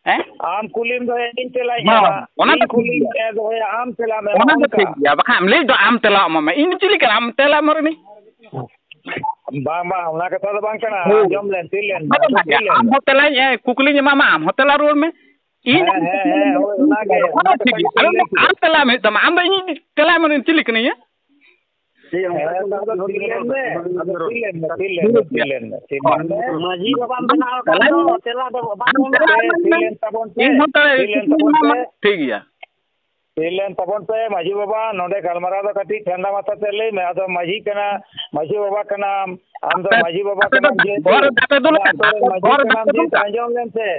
ᱦᱮᱸ? ᱟᱢ ᱠᱩᱞᱤᱢ ᱫᱚᱦᱚᱭᱟ, ᱤᱧ ᱛᱮᱞᱟᱧ ᱦᱚᱸ, ᱮᱢᱟ, ᱚᱱᱟ ᱤᱧ ᱫᱚ ᱴᱷᱤᱠ ᱠᱩᱞᱤᱧ ᱜᱮᱭᱟ᱾ ᱮ ᱫᱚᱦᱚᱭᱟ, ᱟᱢ ᱛᱮᱞᱟᱢ ᱮᱢᱟ, ᱚᱱᱟ ᱫᱚ ᱚᱱᱠᱟ᱾ ᱴᱷᱤᱠ ᱜᱮᱭᱟ, ᱵᱟᱠᱷᱟᱱ ᱞᱟᱹᱭ ᱫᱚ ᱟᱢ ᱛᱮᱞᱟ ᱮᱢᱟ ᱢᱮ, ᱤᱧ ᱫᱚ ᱪᱤᱞᱤ ᱠᱟᱱᱟ ᱟᱢ ᱛᱮᱞᱟ ᱮᱢ ᱨᱤᱱᱤᱡ? ᱵᱟᱝ, ᱵᱟᱝ, ᱚᱱᱟ ᱠᱟᱛᱷᱟ ᱫᱚ ᱵᱟᱝ ᱠᱟᱱᱟ, ᱦᱳᱭ᱾ ᱟᱸᱡᱚᱢ ᱞᱮᱢ, ᱛᱷᱤᱨ ᱞᱮᱢ, ᱚᱱᱟ ᱫᱚ ᱛᱷᱤᱨ ᱵᱟᱝ ᱜᱮ, ᱞᱮᱢ᱾ ᱟᱢ ᱦᱚᱸ ᱛᱮᱞᱟᱧ, ᱮ, ᱠᱩᱠᱞᱤᱧ ᱮᱢᱟᱢᱟ, ᱟᱢ ᱦᱚᱸ ᱛᱮᱞᱟ ᱨᱩᱣᱟᱹᱲ ᱢᱮ᱾ ᱤᱧ ᱦᱮᱸ, ᱦᱮᱸ, ᱦᱮᱸ, ᱦᱳᱭ, ᱚᱱᱟᱜᱮ, ᱚᱱᱟ ᱚᱱᱟ ᱴᱷᱤᱠ ᱠᱟᱛᱷᱟ ᱜᱮᱭᱟ᱾ ᱜᱮᱛᱚᱧ ᱟᱫᱚ ᱞᱟᱹᱭ ᱠᱮᱫᱟ᱾ ᱟᱢ ᱛᱮᱞᱟ ᱮᱢ ᱦᱩᱭᱩᱜ ᱛᱟᱢᱟ᱾ ᱟᱢ ᱫᱚ ᱤᱧ ᱛᱮᱞᱟ ᱮᱢ ᱨᱮᱱ ᱪᱤᱞᱤ ᱠᱟᱹᱱᱟᱹᱧ, ᱦᱮᱸ? ᱦᱮᱸ, ᱟᱫᱚ ᱛᱷᱤᱨ ᱞᱮᱱ ᱢᱮ, ᱟᱫᱚ ᱛᱷᱤᱨ ᱞᱮᱱ ᱢᱮ, ᱛᱷᱤᱨ ᱞᱮᱱ ᱢᱮ, ᱴᱷᱤᱠ ᱛᱷᱤᱨ ᱜᱮᱭᱟ᱾ ᱞᱮᱱ ᱢᱮ, ᱛᱷᱤᱨ ᱞᱮᱱ ᱢᱮ᱾ ᱢᱟᱹᱡᱷᱤ ᱵᱟᱵᱟᱢ ᱵᱮᱱᱟᱣ ᱟᱠᱟᱱ ᱫᱚ, ᱛᱮᱞᱟ ᱫᱚ ᱵᱟᱢ ᱟᱢ ᱮᱢ ᱛᱮᱞᱟ ᱟᱠᱟᱫ᱾ ᱮᱢ ᱛᱷᱤᱨ ᱢᱮ᱾ ᱞᱮᱱ ᱛᱟᱵᱚᱱ ᱯᱮ, ᱤᱧ ᱦᱚᱸ ᱛᱚ ᱛᱷᱤᱨ ᱞᱮᱱ ᱛᱟᱵᱚᱱ ᱯᱮ᱾ ᱴᱷᱤᱠ ᱜᱮᱭᱟ᱾ ᱛᱷᱤᱨ ᱞᱮᱱ ᱛᱟᱵᱚᱱ ᱯᱮ, ᱢᱟᱹᱡᱷᱤ ᱵᱟᱵᱟ, ᱱᱚᱰᱮ ᱜᱟᱞᱢᱟᱨᱟᱣ ᱫᱚ ᱠᱟᱹᱴᱤᱡ ᱴᱷᱟᱱᱰᱟ ᱢᱟᱛᱷᱟ ᱛᱮ ᱞᱟᱹᱭ ᱢᱮ᱾ ᱟᱫᱚ ᱢᱟᱹᱡᱷᱤ ᱠᱟᱱᱟ, ᱢᱟᱹᱡᱷᱤ ᱵᱟᱵᱟ ᱠᱟᱱᱟᱢ, ᱟᱢ ᱫᱚ ᱟᱯᱮ, ᱢᱟᱹᱡᱷᱤ ᱵᱟᱵᱟ ᱟᱯᱮ ᱫᱚ ᱠᱟᱱᱟᱢ ᱡᱮ, ᱵᱚᱦᱚᱜ ᱨᱮ ᱫᱟᱜ ᱯᱮ ᱫᱩᱞ ᱱᱚᱣᱟ ᱟᱠᱟᱫ, ᱟᱛᱳ ᱨᱮᱱ ᱟᱯᱮ ᱢᱟᱹᱡᱷᱤ ᱵᱚᱦᱚᱜ ᱨᱮ ᱫᱟᱜ ᱠᱟᱱᱟᱢ ᱯᱮ ᱡᱮ, ᱫᱩᱞ ᱟᱠᱟᱫ᱾ ᱟᱸᱡᱚᱢ ᱞᱮᱢ ᱥᱮ᱾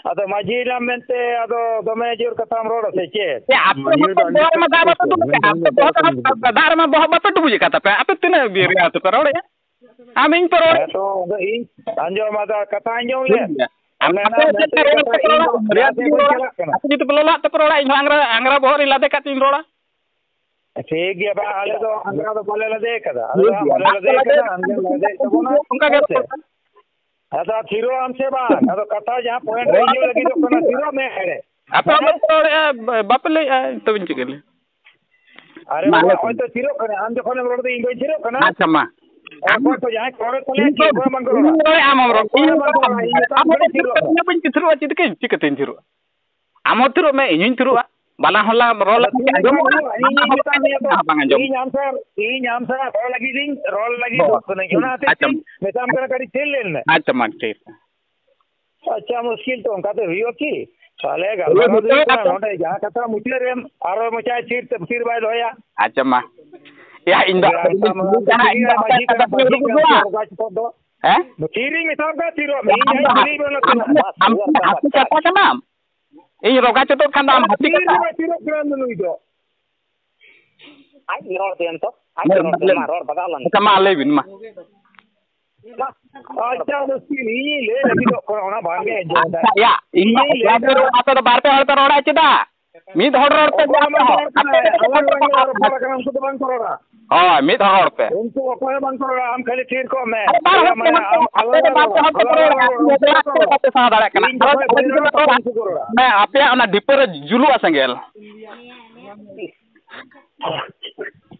ᱟᱫᱚ ᱢᱟᱹᱡᱷᱤ ᱭᱮᱱᱟᱢ ᱢᱮᱱᱛᱮ ᱟᱫᱚ ᱫᱚᱢᱮ ᱡᱳᱨ ᱠᱟᱛᱷᱟᱢ ᱨᱚᱲᱟ ᱥᱮ ᱪᱮᱫ? ᱮ, ᱟᱯᱮ ᱢᱟᱹᱡᱷᱤ ᱵᱚᱦᱚᱜ ᱫᱚ ᱨᱮ ᱟᱸᱡᱚᱢ ᱫᱟᱜ ᱨᱮᱢᱟ ᱯᱮ ᱵᱟᱯᱮ ᱫᱩᱞ ᱟᱠᱟᱫ, ᱟᱯᱮ ᱵᱚᱦᱚᱜ ᱨᱮᱢᱟ ᱫᱟᱜ ᱨᱮᱢᱟ ᱵᱚᱦᱚᱜ ᱵᱟᱯᱮ ᱰᱩᱵᱩᱡ ᱟᱠᱟᱫ ᱛᱟᱯᱮ, ᱟᱯᱮ ᱛᱤᱱᱟᱹᱜ ᱵᱤᱨ ᱨᱮ ᱟᱯᱮ ᱯᱮ ᱨᱚᱲᱮᱫᱼᱟ? ᱟᱢ ᱤᱧ ᱯᱮ ᱨᱚᱲ ᱦᱮᱸ ᱛᱚ, ᱟᱫᱚ ᱤᱧ ᱟᱸᱡᱚᱢ, ᱟᱫᱚ ᱠᱟᱛᱷᱟ ᱟᱸᱡᱚᱢ ᱴᱷᱤᱠ ᱞᱮᱢ᱾ ᱜᱮᱭᱟ᱾ ᱟᱢ ᱚᱱᱮ ᱟᱯᱮ ᱚᱱᱟ ᱪᱮᱫ ᱯᱮ ᱢᱮᱱᱛᱮ ᱨᱚᱲ ᱠᱟᱛᱷᱟ ᱯᱮ ᱤᱧ ᱨᱚᱲᱟ? ᱫᱚ ᱨᱮᱭᱟᱲ ᱡᱟᱦᱟᱸ ᱛᱤᱧ ᱥᱮᱫ ᱵᱟᱹᱧ ᱨᱚᱲᱟ? ᱪᱟᱞᱟᱜ ᱠᱟᱱᱟ᱾ ᱟᱯᱮ ᱡᱩᱫᱤ ᱯᱮ ᱞᱚᱞᱟᱜ ᱛᱮᱯᱮ ᱨᱚᱲᱟ, ᱤᱧ ᱦᱚᱸ ᱟᱝᱨᱟ, ᱟᱝᱨᱟ ᱵᱚᱦᱚᱜ ᱨᱮ ᱞᱟᱫᱮ ᱠᱟᱛᱮ ᱤᱧ ᱨᱚᱲᱟ᱾ ᱴᱷᱤᱠ ᱜᱮᱭᱟ, ᱵᱟᱝ, ᱟᱞᱮ ᱫᱚ ᱟᱱᱜᱟ ᱫᱚ ᱵᱟᱞᱮ ᱞᱟᱫᱮ ᱠᱟᱫᱟ, ᱟᱞᱮ ᱫᱚ ᱦᱟᱸᱜ ᱵᱟᱞᱮ ᱞᱟᱫᱮ ᱠᱟᱫᱟ, ᱟᱱᱜᱟ ᱞᱟᱫᱮ ᱛᱟᱵᱚᱱᱟ᱾ ᱚᱱᱠᱟ ᱜᱮ ᱦᱮᱸ ᱥᱮ? ᱟᱫᱚ ᱛᱷᱤᱨᱚᱜ ᱟᱢ ᱥᱮ ᱵᱟᱝ? ᱟᱫᱚ ᱠᱟᱛᱷᱟ ᱡᱟᱦᱟᱸ point ᱨᱮ ᱦᱤᱡᱩᱜ ᱞᱟᱹᱜᱤᱫᱚᱜ ᱠᱟᱱᱟ, ᱛᱷᱤᱨᱚᱜ ᱢᱮ ᱮᱲᱮ᱾ ᱟᱯᱮ ᱦᱚᱸ ᱵᱟᱯᱮ ᱨᱚᱲᱮᱫᱼᱟ, ᱵᱟᱯᱮ ᱞᱟᱹᱭᱮᱫᱼᱟ, ᱛᱚᱵᱮᱧ ᱪᱤᱠᱟᱹ ᱞᱮ? ᱟᱨᱮ ᱢᱟ ᱵᱟᱵᱟ, ᱞᱟᱹᱭ ᱱᱚᱜᱼᱚᱭ ᱛᱚ ᱛᱷᱤᱨᱚᱜ ᱠᱟᱱᱟ, ᱟᱢ ᱡᱚᱠᱷᱚᱱᱮᱢ ᱨᱚᱲ ᱮᱫᱟ, ᱤᱧ ᱵᱟᱹᱧ ᱛᱷᱤᱨᱚᱜ ᱠᱟᱱᱟ? ᱟᱪᱪᱷᱟ, ᱢᱟ᱾ ᱚᱠᱚᱭ ᱠᱚ ᱡᱟᱦᱟᱸᱭ ᱠᱚ ᱨᱚᱲᱮᱫ ᱛᱟᱞᱮᱭᱟ, ᱤᱧ ᱪᱮᱫ ᱠᱚ ᱵᱟᱝ ᱠᱚ ᱨᱚᱲᱟ? ᱤᱧ ᱨᱚᱲᱮᱫᱼᱟ, ᱟᱢ ᱦᱚᱸ ᱨᱚᱲ᱾ ᱚᱠᱚᱭ ᱤᱧ ᱦᱚᱸ ᱵᱟᱝ ᱠᱚ ᱨᱚᱲᱟ, ᱤᱧ ᱢᱮᱛᱟᱢ ᱟᱢ ᱦᱚᱸ ᱠᱟᱹᱱᱟᱹᱧ ᱛᱷᱤᱨᱚᱜ ᱢᱮ᱾ ᱤᱧ ᱵᱟᱹᱧ ᱛᱷᱤᱨᱚᱜᱼᱟ, ᱪᱤᱠᱟᱹᱛᱤᱧ ᱛᱷᱤᱨᱚᱜᱼᱟ? ᱟᱢ ᱦᱚᱸ ᱛᱷᱤᱨᱚᱜ ᱢᱮ, ᱤᱧ ᱦᱚᱸᱧ ᱛᱷᱤᱨᱚᱜᱼᱟ᱾ ᱵᱟᱞᱟ ᱦᱚᱸᱞᱟ ᱨᱚᱲ ᱟᱫᱚ ᱞᱮᱠᱷᱟᱱ ᱛᱷᱤᱨᱚᱜ ᱢᱮ, ᱟᱸᱡᱚᱢᱚᱜᱼᱟ, ᱤᱧ ᱟᱢ ᱦᱚᱸ ᱢᱮᱛᱟᱢ ᱵᱟᱝ ᱢᱮᱭᱟ ᱛᱚ, ᱟᱸᱡᱚᱢᱚᱜᱼᱟ᱾ ᱤᱧ ᱟᱢ ᱥᱟᱶ, ᱤᱧ ᱟᱢ ᱥᱟᱶ ᱨᱚᱲ ᱞᱟᱹᱜᱤᱫ ᱤᱧ, ᱨᱚᱲ ᱞᱟᱹᱜᱤᱫ ᱦᱳᱭ᱾ ᱫᱩᱲᱩᱵ ᱠᱟᱹᱱᱟᱹᱧ, ᱚᱱᱟ ᱦᱚᱛᱮᱡ ᱟᱪᱪᱷᱟ᱾ ᱛᱤᱧ ᱢᱮᱛᱟᱢ ᱠᱟᱱᱟ, ᱠᱟᱹᱴᱤᱡ ᱛᱷᱤᱨ ᱞᱮᱱ ᱢᱮ᱾ ᱟᱪᱪᱷᱟ, ᱢᱟ, ᱴᱷᱤᱠ᱾ ᱟᱪᱪᱷᱟ, ᱢᱩᱥᱠᱤᱞ ᱛᱚ, ᱚᱱᱠᱟ ᱛᱮ ᱦᱩᱭᱩᱜᱼᱟ ᱠᱤ? ᱛᱟᱦᱞᱮ ᱦᱩᱭᱩᱜ ᱜᱟᱞᱢᱟᱨᱟᱣ ᱫᱚ ᱦᱩᱭᱩᱜ ᱦᱩᱭᱩᱜᱼᱟ ᱠᱟᱱᱟ ᱛᱚ᱾ ᱱᱚᱰᱮ, ᱡᱟᱦᱟᱸ ᱠᱟᱛᱷᱟ ᱢᱩᱪᱟᱹᱫ ᱨᱮᱢ ᱟᱨᱚ ᱢᱚᱪᱟᱭ ᱛᱷᱤᱨ ᱛᱮ ᱛᱷᱤᱨ ᱵᱟᱭ ᱫᱚᱦᱚᱭᱟ᱾ ᱟᱪᱪᱷᱟ, ᱢᱟ᱾ ᱭᱟ, ᱤᱧ ᱫᱚ ᱟᱢ ᱥᱟᱢ ᱡᱟᱦᱟᱸ ᱢᱟᱹᱡᱷᱤ ᱠᱟᱱᱟ, ᱢᱟᱹᱡᱷᱤ ᱠᱟᱱᱟ, ᱢᱟᱹᱡᱷᱤ ᱠᱟᱱᱟ, ᱨᱚᱜᱟ ᱪᱚᱴ ᱫᱚ᱾ ᱦᱮᱸ? ᱛᱷᱤᱨᱤᱧ ᱢᱮᱛᱟᱢ ᱠᱟᱱᱟ, ᱛᱷᱤᱨᱚᱜ ᱢᱮ᱾ ᱤᱧ ᱟᱢ ᱡᱟᱦᱟᱸᱧ ᱫᱚ ᱠᱩᱞᱤᱭᱮᱫ ᱢᱮᱭᱟ, ᱚᱱᱟ ᱛᱮᱞᱟ ᱟᱢ ᱮᱢ᱾ ᱫᱚ ᱵᱟᱥ, ᱟᱢ ᱫᱚ ᱵᱟᱥ, ᱦᱟᱹᱛᱤ ᱵᱟᱥ᱾ ᱠᱟᱴᱟ ᱠᱟᱱᱟᱢ? ᱤᱧ ᱨᱚᱜᱟ ᱪᱚᱴᱚᱜ ᱠᱷᱟᱱ ᱫᱚ ᱟᱢ ᱚᱱᱟ ᱦᱟᱹᱛᱤ ᱛᱷᱤᱨ ᱠᱟᱴᱟ᱾ ᱜᱮ ᱵᱟᱭ ᱛᱷᱤᱨᱚᱜ ᱠᱟᱱᱟ ᱱᱩᱭ ᱫᱚ᱾ ᱟᱡ ᱨᱚᱲ ᱛᱟᱭᱚᱢ ᱛᱚ, ᱟᱡ ᱢᱟ, ᱨᱚᱲ ᱢᱟ, ᱛᱟᱭᱚᱢ, ᱞᱟᱹᱭ ᱢᱟ, ᱵᱤᱱ᱾ ᱨᱚᱲ ᱵᱟᱜᱟᱣ ᱞᱟᱝ᱾ ᱟᱪᱪᱷᱟ, ᱢᱟ, ᱞᱟᱹᱭ ᱵᱤᱱ, ᱢᱟ᱾ ᱟᱪᱪᱷᱟ, ᱢᱩᱥᱠᱤᱞ, ᱤᱧᱤᱧ ᱞᱟᱹᱭ ᱞᱟᱹᱜᱤᱫᱚᱜ ᱠᱟᱱᱟ, ᱚᱱᱟ ᱵᱟᱝᱜᱮ ᱟᱸᱡᱚᱢ ᱮᱫᱟ᱾ ᱟᱪᱪᱷᱟ, ᱭᱟ, ᱤᱧ ᱤᱧᱤᱧ ᱞᱟᱹᱭ ᱞᱟᱹᱭ ᱞᱟᱹᱜᱤᱫᱚᱜ ᱟᱯᱮ ᱫᱚ ᱵᱟᱨ ᱯᱮ ᱦᱚᱲ ᱯᱮ ᱨᱚᱲᱟ ᱪᱮᱫᱟᱜ? ᱢᱤᱫ ᱦᱚᱲ ᱨᱚᱲ ᱯᱮ, ᱚᱠᱚᱭ ᱦᱚᱸ ᱵᱟᱝ ᱠᱚ ᱨᱚᱲ ᱠᱟᱱᱟ, ᱟᱯᱮ ᱜᱮ ᱟᱞᱟᱝ ᱟᱞᱟᱝ ᱞᱮ ᱨᱚᱯᱚᱲ ᱠᱟᱱᱟ, ᱩᱱᱠᱩ ᱫᱚ ᱵᱟᱝ ᱠᱚ ᱨᱚᱲᱟ᱾ ᱦᱳᱭ, ᱢᱤᱫ ᱦᱚᱲ ᱨᱚᱲ ᱯᱮ᱾ ᱩᱱᱠᱩ ᱚᱠᱚᱭ ᱦᱚᱸ ᱵᱟᱝ ᱠᱚ ᱨᱚᱲᱟ, ᱟᱢ ᱠᱷᱟᱹᱞᱤ ᱛᱷᱤᱨ ᱠᱚᱜ ᱢᱮ᱾ ᱟᱨ ᱵᱟᱨ ᱦᱚᱲ ᱢᱟᱱᱮ ᱯᱮ ᱟᱢ ᱨᱚᱲ, ᱟᱞᱟᱝ ᱟᱯᱮ ᱫᱚ ᱞᱟᱝ ᱵᱟᱨ ᱯᱮ ᱨᱚᱲᱟ, ᱦᱚᱲ ᱯᱮ ᱟᱞᱟᱝ ᱨᱚᱲᱟ, ᱨᱚᱲᱟ, ᱟᱯᱮ ᱩᱱᱠᱩ ᱫᱚ ᱵᱟᱠᱚ ᱵᱟᱯᱮ ᱨᱚᱲᱟ᱾ ᱥᱟᱦᱟ ᱫᱟᱲᱮᱭᱟᱜ ᱠᱟᱱᱟ᱾ ᱤᱧ ᱟᱨ ᱡᱚᱠᱷᱚᱱ ᱟᱯᱮ ᱫᱚ ᱵᱟᱯᱮ ᱨᱚᱲᱟ, ᱩᱱᱠᱩ ᱠᱚ ᱨᱚᱲᱟ᱾ ᱦᱮᱸ, ᱟᱯᱮᱭᱟᱜ ᱚᱱᱟ ᱰᱤᱯᱟᱹ ᱨᱮ ᱡᱩᱞᱩᱜᱼᱟ ᱥᱮᱸᱜᱮᱞ᱾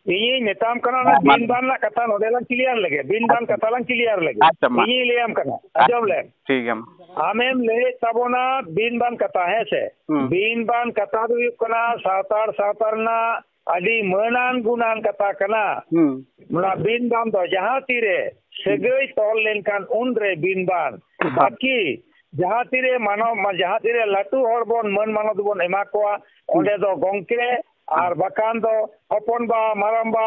ᱤᱧᱤᱧ ᱢᱮᱛᱟᱢ ᱠᱟᱱᱟ, ᱚᱱᱟ ᱦᱮᱸ, ᱢᱟ ᱵᱤᱱ ᱞᱟᱹᱭ ᱵᱟᱱ ᱢᱮ᱾ ᱨᱮᱱᱟᱜ ᱠᱟᱛᱷᱟ ᱱᱚᱰᱮ ᱞᱟᱝ clear ᱞᱮᱜᱮ, ᱵᱤᱱ ᱵᱟᱱ ᱟᱪᱪᱷᱟ᱾ ᱠᱟᱛᱷᱟ ᱞᱟᱝ clear ᱞᱮᱜᱮ᱾ ᱟᱪᱪᱷᱟ, ᱢᱟ᱾ ᱤᱧᱤᱧ ᱞᱟᱹᱭᱟᱢ ᱠᱟᱱᱟ, ᱟᱪᱪᱷᱟ, ᱟᱸᱡᱚᱢ ᱞᱮᱢ᱾ ᱴᱷᱤᱠ ᱜᱮᱭᱟ, ᱢᱟ᱾ ᱟᱢᱮᱢ ᱞᱟᱹᱭᱮᱫ ᱛᱟᱵᱚᱱᱟ ᱵᱤᱱ ᱵᱟᱱ ᱠᱟᱛᱷᱟ, ᱦᱮᱸ ᱥᱮ? ᱦᱩᱸ᱾ ᱵᱤᱱ ᱵᱟᱱ ᱠᱟᱛᱷᱟ ᱫᱚ ᱦᱩᱭᱩᱜ ᱠᱟᱱᱟ ᱥᱟᱱᱛᱟᱲ ᱥᱟᱶᱛᱟ ᱨᱮᱱᱟᱜ ᱟᱹᱰᱤ ᱢᱟᱹᱱᱟᱱ ᱜᱩᱱᱟᱱ ᱠᱟᱛᱷᱟ ᱠᱟᱱᱟ᱾ ᱦᱩᱸ᱾ ᱚᱱᱟ ᱵᱤᱱ ᱵᱟᱱ ᱫᱚ ᱡᱟᱦᱟᱸ ᱛᱤᱨᱮ ᱥᱟᱹᱜᱟᱹᱭ ᱛᱚᱞ ᱞᱮᱱᱠᱷᱟᱱ ᱩᱱᱨᱮ ᱵᱤᱱ ᱵᱟᱱ᱾ ᱦᱩᱸ᱾ ᱵᱟᱹᱠᱤ ᱡᱟᱦᱟᱸ ᱛᱤᱨᱮ ᱢᱟᱱᱚ-, ᱢᱟ-, ᱡᱟᱦᱟᱸ ᱛᱤᱨᱮ ᱞᱟᱹᱴᱩ ᱦᱚᱲ ᱵᱚᱱ ᱢᱟᱹᱱ ᱢᱟᱱᱚᱛ ᱵᱚᱱ ᱮᱢᱟ ᱠᱚᱣᱟ, ᱦᱩᱸ᱾ ᱚᱸᱰᱮ ᱫᱚ ᱜᱚᱝᱠᱮ ᱟᱨ ᱦᱩᱸ᱾ ᱵᱟᱠᱷᱟᱱ ᱫᱚ ᱦᱚᱯᱚᱱ ᱵᱟ, ᱢᱟᱨᱟᱝ ᱵᱟ,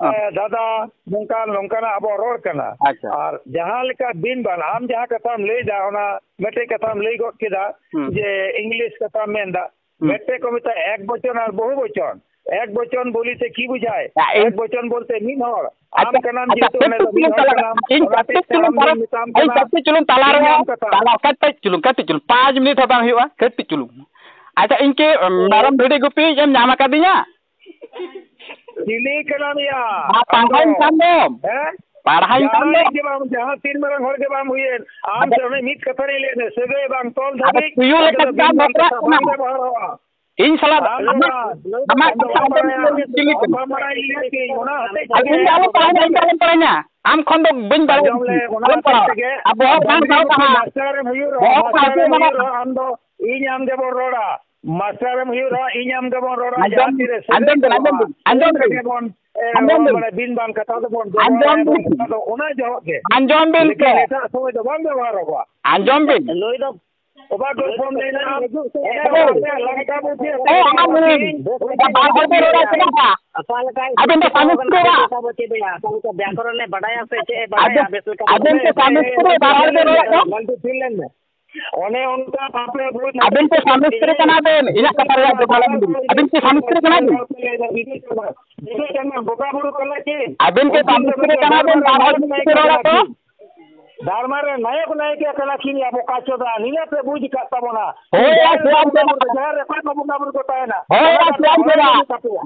ᱦᱩᱸ᱾ ᱮ, ᱫᱟᱫᱟ, ᱱᱚᱝᱠᱟᱱ, ᱱᱚᱝᱠᱟᱱᱟᱜ ᱟᱵᱚᱣᱟᱜ ᱨᱚᱲ ᱠᱟᱱᱟ᱾ ᱟᱪᱪᱷᱟ᱾ ᱟᱨ ᱡᱟᱦᱟᱸ ᱞᱮᱠᱟ ᱵᱤᱱ ᱵᱟᱱ, ᱟᱢ ᱡᱟᱦᱟᱸ ᱠᱟᱛᱷᱟᱢ ᱞᱟᱹᱭᱫᱟ, ᱚᱱᱟ ᱢᱤᱫᱴᱮᱡ ᱠᱟᱛᱷᱟᱢ ᱞᱟᱹᱭ ᱜᱚᱫ ᱠᱮᱫᱟ ᱦᱩᱸ᱾ ᱡᱮ English ᱠᱟᱛᱷᱟᱢ ᱢᱮᱱᱫᱟ, ᱦᱩᱸ᱾ ᱢᱤᱫᱴᱮᱡ ᱠᱚ ᱢᱮᱛᱟᱜᱼᱟ ᱮᱠ ᱵᱚᱪᱚᱱ ᱟᱨ ᱵᱚᱦᱩ ᱵᱚᱪᱚᱱ᱾ ᱮᱠ ᱵᱚᱪᱚᱱ ᱵᱚᱞᱤᱛᱮ ᱠᱤ ᱵᱩᱡᱷᱟᱭ? ᱭᱟ, ᱤᱧ ᱮᱠ ᱵᱚᱪᱚᱱ ᱵᱚᱞᱛᱮ ᱢᱤᱫ ᱦᱚᱲ᱾ ᱟᱪᱪᱷᱟ, ᱟᱢ ᱠᱟᱱᱟᱢ ᱟᱪᱪᱷᱟ, ᱡᱮᱦᱮᱛᱩ ᱚᱸᱰᱮ ᱠᱟᱹᱴᱤᱡ ᱫᱚ ᱢᱤᱫ ᱪᱩᱞᱩᱝ ᱦᱚᱲ ᱛᱟᱞᱟ-, ᱠᱟᱱᱟᱢ, ᱤᱧ ᱚᱱᱟ ᱦᱚᱛᱮᱡ ᱠᱟᱹᱴᱤᱡ ᱛᱮ ᱪᱩᱞᱩᱝ ᱟᱢ ᱛᱟᱞᱟ-, ᱫᱩᱧ ᱢᱮᱛᱟᱢ ᱤᱧ ᱠᱟᱱᱟ, ᱠᱟᱹᱴᱤᱡ ᱪᱩᱞᱩᱝ ᱛᱟᱞᱟ ᱤᱧ ᱨᱮ, ᱟᱢ ᱠᱟᱛᱷᱟ᱾ ᱛᱟᱞᱟ, ᱠᱟᱹᱴᱤᱡ ᱪᱩᱞᱩᱝ, ᱠᱟᱹᱴᱤᱡ ᱪᱩᱞᱩᱝ, ᱯᱟᱸᱪ ᱢᱤᱱᱤᱴ ᱦᱚᱸ ᱵᱟᱝ ᱦᱩᱭᱩᱜᱼᱟ, ᱠᱟᱹᱴᱤᱡ ᱪᱩᱞᱩᱝ᱾ ᱟᱪᱪᱷᱟ, ᱤᱧ ᱠᱤ, ᱮ, ᱢᱮᱨᱚᱢ ᱵᱷᱤᱰᱤ ᱜᱩᱯᱤ ᱮᱢ ᱧᱟᱢ ᱟᱠᱟᱫᱤᱧᱟ? ᱪᱤᱞᱤ ᱠᱟᱱᱟᱢ ᱭᱟ? ᱵᱟ, ᱯᱟᱲᱦᱟᱣᱤᱧ ᱠᱟᱱ ᱫᱚᱢ᱾ ᱦᱮᱸ? ᱯᱟᱲᱦᱟᱣᱤᱧ ᱠᱟᱱ ᱫᱚᱢ᱾ ᱡᱟᱦᱟᱸᱭ ᱜᱮ ᱵᱟᱝ, ᱡᱟᱦᱟᱸ ᱛᱤᱱ ᱢᱟᱨᱟᱝ ᱦᱚᱲ ᱜᱮ ᱵᱟᱝ ᱦᱩᱭᱮᱱ, ᱟᱢ ᱟᱫᱚ ᱥᱮ ᱩᱱᱤ ᱢᱤᱫ ᱠᱟᱛᱷᱟ ᱨᱮ ᱞᱟᱹᱭ ᱢᱮ, ᱥᱟᱹᱜᱟᱹᱭ ᱵᱟᱝ ᱛᱚᱞ ᱟᱫᱚ ᱫᱷᱟᱹᱵᱤᱡ ᱛᱩᱭᱩ ᱟᱢ ᱞᱮᱠᱟ ᱫᱚ ᱪᱮᱫᱟᱜ ᱵᱤᱱ ᱵᱟᱝ ᱵᱚᱠᱨᱟᱜ ᱠᱟᱛᱷᱟ ᱠᱟᱱᱟ? ᱵᱟᱝ ᱵᱮᱵᱚᱦᱟᱨᱚᱜᱼᱟ᱾ ᱤᱧ ᱥᱟᱞᱟᱜ ᱟᱢ ᱫᱚ ᱟᱢᱟᱜ, ᱵᱟᱝ, ᱞᱟᱹᱭ ᱫᱚ ᱟᱢᱟᱜ ᱟᱢ ᱫᱚ ᱠᱟᱛᱷᱟ ᱵᱟᱢ ᱟᱸᱡᱚᱢ ᱵᱟᱲᱟᱭᱟ, ᱠᱟᱛᱮ ᱤᱧ ᱪᱤᱞᱤ ᱠᱟᱱᱟ? ᱟᱢ ᱵᱟᱢ ᱵᱟᱲᱟᱭᱟ, ᱤᱧ ᱞᱟᱹᱭ ᱟᱹᱧ, ᱚᱱᱟ ᱦᱚᱛᱮᱡ ᱟᱫᱚ ᱛᱮᱜᱮ ᱤᱧ ᱫᱚ ᱟᱞᱚᱢ ᱯᱟᱲᱦᱟᱣ ᱤᱧ ᱟᱞᱚᱢ ᱯᱟᱲᱦᱟᱣ ᱤᱧᱟ᱾ ᱟᱢ ᱠᱷᱚᱱ ᱫᱚ ᱵᱟᱹᱧ ᱵᱟᱲᱟᱭᱟ ᱟᱸᱡᱚᱢ ᱞᱮ, ᱵᱮᱥᱤ᱾ ᱚᱱᱟ ᱟᱞᱚᱢ ᱦᱚᱛᱮᱡ ᱯᱟᱲᱦᱟᱣᱟ᱾ ᱛᱮᱜᱮ ᱟᱨ ᱵᱚᱦᱚᱜ ᱵᱟᱝ ᱵᱟᱹᱲᱤᱡ ᱥᱟᱶ ᱵᱩᱫᱽᱫᱷᱤ ᱛᱟᱦᱮᱸ᱾ ᱢᱟᱥᱴᱟᱨ ᱮᱢ ᱦᱩᱭᱩᱜ ᱨᱮᱦᱚᱸ, ᱵᱚᱦᱚᱜ ᱢᱟᱥᱴᱟᱨ ᱥᱟᱶ ᱮᱢ ᱦᱩᱭᱩᱜ ᱢᱟᱱᱟᱣᱟ᱾ ᱨᱮᱦᱚᱸ, ᱟᱢ ᱫᱚ ᱤᱧ ᱟᱢ ᱜᱮᱵᱚᱱ ᱨᱚᱲᱟ᱾ ᱢᱟᱥᱴᱟᱨ ᱮᱢ ᱦᱩᱭᱩᱜ ᱨᱮᱦᱚᱸ, ᱤᱧ ᱟᱢ ᱜᱮᱵᱚᱱ ᱨᱚᱲᱟ᱾ ᱟᱸᱡᱚᱢ ᱡᱟᱦᱟᱸ ᱵᱤᱱ, ᱛᱤᱨᱮ ᱟᱸᱡᱚᱢ ᱥᱟᱹᱜᱟᱹᱭ ᱵᱤᱱ, ᱟᱸᱡᱚᱢ ᱵᱟᱹᱲᱤᱡᱚᱜᱼᱟ, ᱵᱤᱱ, ᱩᱱ ᱟᱸᱡᱚᱢ ᱨᱮᱜᱮ ᱵᱤᱱ᱾ ᱵᱚᱱ, ᱮ, ᱟᱸᱡᱚᱢ ᱵᱤᱱ᱾ ᱢᱟᱱᱮ ᱵᱤᱱ ᱵᱟᱝ ᱠᱟᱛᱷᱟ ᱫᱚᱵᱚᱱ ᱟᱸᱡᱚᱢ ᱵᱮᱵᱚᱦᱟᱨᱟ, ᱵᱤᱱ᱾ ᱚᱱᱟ ᱫᱚ ᱚᱱᱟ ᱡᱚᱦᱚᱜ ᱜᱮ᱾ ᱟᱸᱡᱚᱢ ᱵᱤᱱ᱾ ᱞᱮᱠᱤᱱ ᱮᱴᱟᱜ ᱥᱚᱢᱚᱭ ᱫᱚ ᱵᱟᱝ ᱵᱮᱵᱚᱦᱟᱨᱚᱜᱼᱟ᱾ ᱟᱸᱡᱚᱢ ᱵᱤᱱ᱾ ᱱᱩᱭ ᱫᱚ ᱚᱠᱟ ᱜᱚᱞᱯᱷᱚᱢ ᱞᱟᱹᱭᱫᱟ? ᱮ, ᱮ, ᱞᱟᱝᱠᱟ ᱵᱩᱡᱷᱟᱹᱣ ᱮ, ᱟᱢ ᱩᱱᱤ ᱵᱟᱨ ᱦᱚᱲ ᱯᱮ ᱨᱚᱲ ᱟᱭ ᱠᱟᱱᱟ ᱵᱟ? ᱚᱠᱟ ᱞᱮᱠᱟᱭ ᱟᱵᱮᱱ ᱫᱚ ᱥᱟᱢᱤᱥᱛᱨᱤ ᱵᱟ? ᱚᱠᱟ ᱵᱚ ᱪᱮᱫ ᱮᱭᱟ? ᱚᱠᱟ ᱞᱮᱠᱟ ᱵᱮᱠᱚᱨᱚᱱᱮ ᱵᱟᱰᱟᱭᱟ ᱥᱮ ᱪᱮᱫ ᱮ ᱵᱟᱰᱟᱭᱟ? ᱟᱵᱮᱱ, ᱵᱮᱥ ᱞᱮᱠᱟ ᱟᱵᱮᱱ ᱵᱟᱰᱟᱭᱟ᱾ ᱛᱮ ᱥᱟᱢᱤᱥᱛᱨᱤ ᱵᱟᱨ ᱦᱚᱲ ᱯᱮ ᱨᱚᱲ ᱟᱭ ᱠᱟᱱᱟ? ᱢᱟᱱᱛᱩ ᱛᱷᱤᱨ ᱞᱮᱱ ᱢᱮ᱾ ᱚᱱᱮ ᱚᱱᱠᱟ ᱵᱟᱯᱮ ᱵᱩᱡᱽ ᱟᱵᱮᱱ ᱛᱮ ᱥᱟᱢᱤᱥᱛᱨᱤ ᱠᱟᱱᱟ ᱵᱮᱱ, ᱤᱧᱟᱹᱜ ᱠᱟᱛᱷᱟ ᱨᱮᱭᱟᱜ ᱡᱚᱵᱟᱵ ᱮᱢ ᱵᱤᱱ᱾ ᱟᱵᱮᱱ ᱛᱮ ᱥᱟᱢᱤᱥᱛᱨᱤ ᱠᱟᱱᱟ ᱵᱮᱱ? ᱵᱤᱫᱩ ᱪᱟᱸᱫᱟᱱ ᱵᱚᱸᱜᱟ ᱵᱩᱨᱩ ᱠᱟᱱᱟ ᱠᱤᱱ? ᱟᱵᱮᱱ ᱛᱮ ᱥᱟᱢᱤᱥᱛᱨᱤ ᱠᱟᱱᱟ ᱵᱮᱱ, ᱵᱟᱨ ᱦᱚᱲ ᱪᱮᱫ ᱯᱮ ᱨᱚᱲᱟ ᱛᱚ? ᱰᱟᱨᱢᱟ ᱨᱮ ᱱᱟᱭᱚᱠ ᱱᱟᱭᱤᱠᱟ ᱠᱟᱱᱟ ᱠᱤᱱ, ᱭᱟ ᱵᱚᱠᱟ ᱪᱳᱫᱟ, ᱱᱤᱱᱟᱹᱜ ᱯᱮ ᱵᱩᱡᱽ ᱟᱠᱟᱫ ᱛᱟᱵᱚᱱᱟ᱾ ᱦᱳᱭ, ᱭᱟ ᱥᱤᱭᱟᱢ ᱪᱳᱫᱟ᱾ ᱡᱟᱦᱮᱸ ᱨᱮ ᱚᱠᱚᱭ ᱠᱚ ᱵᱚᱸᱜᱟ ᱵᱩᱨᱩ ᱠᱚ ᱛᱟᱦᱮᱱᱟ? ᱦᱳᱭ, ᱭᱟ ᱥᱤᱭᱟᱢ ᱪᱳᱫᱟ᱾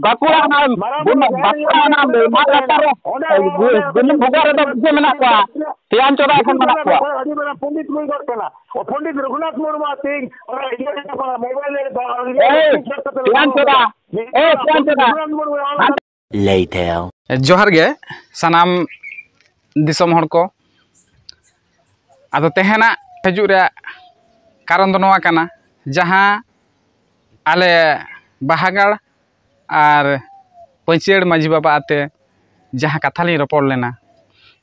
ᱵᱟᱸᱠᱩᱲᱟ ᱨᱮᱱᱟᱜ ᱵᱟᱸᱠᱩᱲᱟ ᱨᱮᱱᱟᱜ ᱢᱟᱨᱟᱝ ᱵᱩᱨᱩ ᱡᱟᱦᱮᱨ ᱨᱮ ᱵᱩᱱᱩᱢ ᱵᱷᱚᱜᱟ ᱨᱮᱫᱚ ᱵᱩᱡᱷᱟᱹᱣ ᱢᱮᱱᱟᱜ ᱠᱚᱣᱟ᱾ ᱥᱤᱭᱟᱢ ᱪᱳᱫᱟ ᱮᱠᱷᱚᱱ ᱢᱮᱱᱟᱜ ᱠᱚᱣᱟ᱾ ᱟᱹᱰᱤ ᱢᱟᱨᱟᱝ ᱯᱚᱱᱰᱤᱛ ᱦᱩᱭ ᱜᱚᱫ ᱠᱟᱱᱟ᱾ ᱚ, ᱯᱚᱱᱰᱤᱛ ᱨᱚᱜᱷᱩᱱᱟᱛᱷ ᱢᱩᱨᱢᱩ ᱟᱜ ᱛᱮᱦᱮᱧ ᱚᱱᱟ ᱤᱭᱟᱹ ᱨᱮ ᱢᱳᱵᱟᱭᱤᱞ ᱨᱮ ᱮᱭ, ᱥᱤᱭᱟᱢ ᱪᱳᱫᱟ᱾ ᱮᱭ, ᱥᱤᱭᱟᱢ ᱪᱳᱫᱟ᱾ ᱞᱟᱹᱭ ᱛᱮ᱾ ᱡᱚᱦᱟᱨ ᱜᱮ ᱥᱟᱱᱟᱢ ᱫᱤᱥᱚᱢ ᱦᱚᱲ ᱠᱚ᱾ ᱟᱫᱚ ᱛᱮᱦᱮᱧᱟᱜ ᱦᱤᱡᱩᱜ ᱨᱮᱭᱟᱜ ᱠᱟᱨᱚᱱ ᱫᱚ ᱱᱚᱣᱟ ᱠᱟᱱᱟ, ᱡᱟᱦᱟᱸ ᱟᱞᱮ ᱵᱟᱦᱟᱜᱟᱲ ᱟᱨ ᱯᱟᱹᱧᱪᱤᱭᱟᱹᱲ ᱢᱟᱹᱡᱷᱤ ᱵᱟᱵᱟ ᱟᱛᱮ ᱡᱟᱦᱟᱸ ᱠᱟᱛᱷᱟ ᱞᱤᱧ ᱨᱚᱯᱚᱲ ᱞᱮᱱᱟ,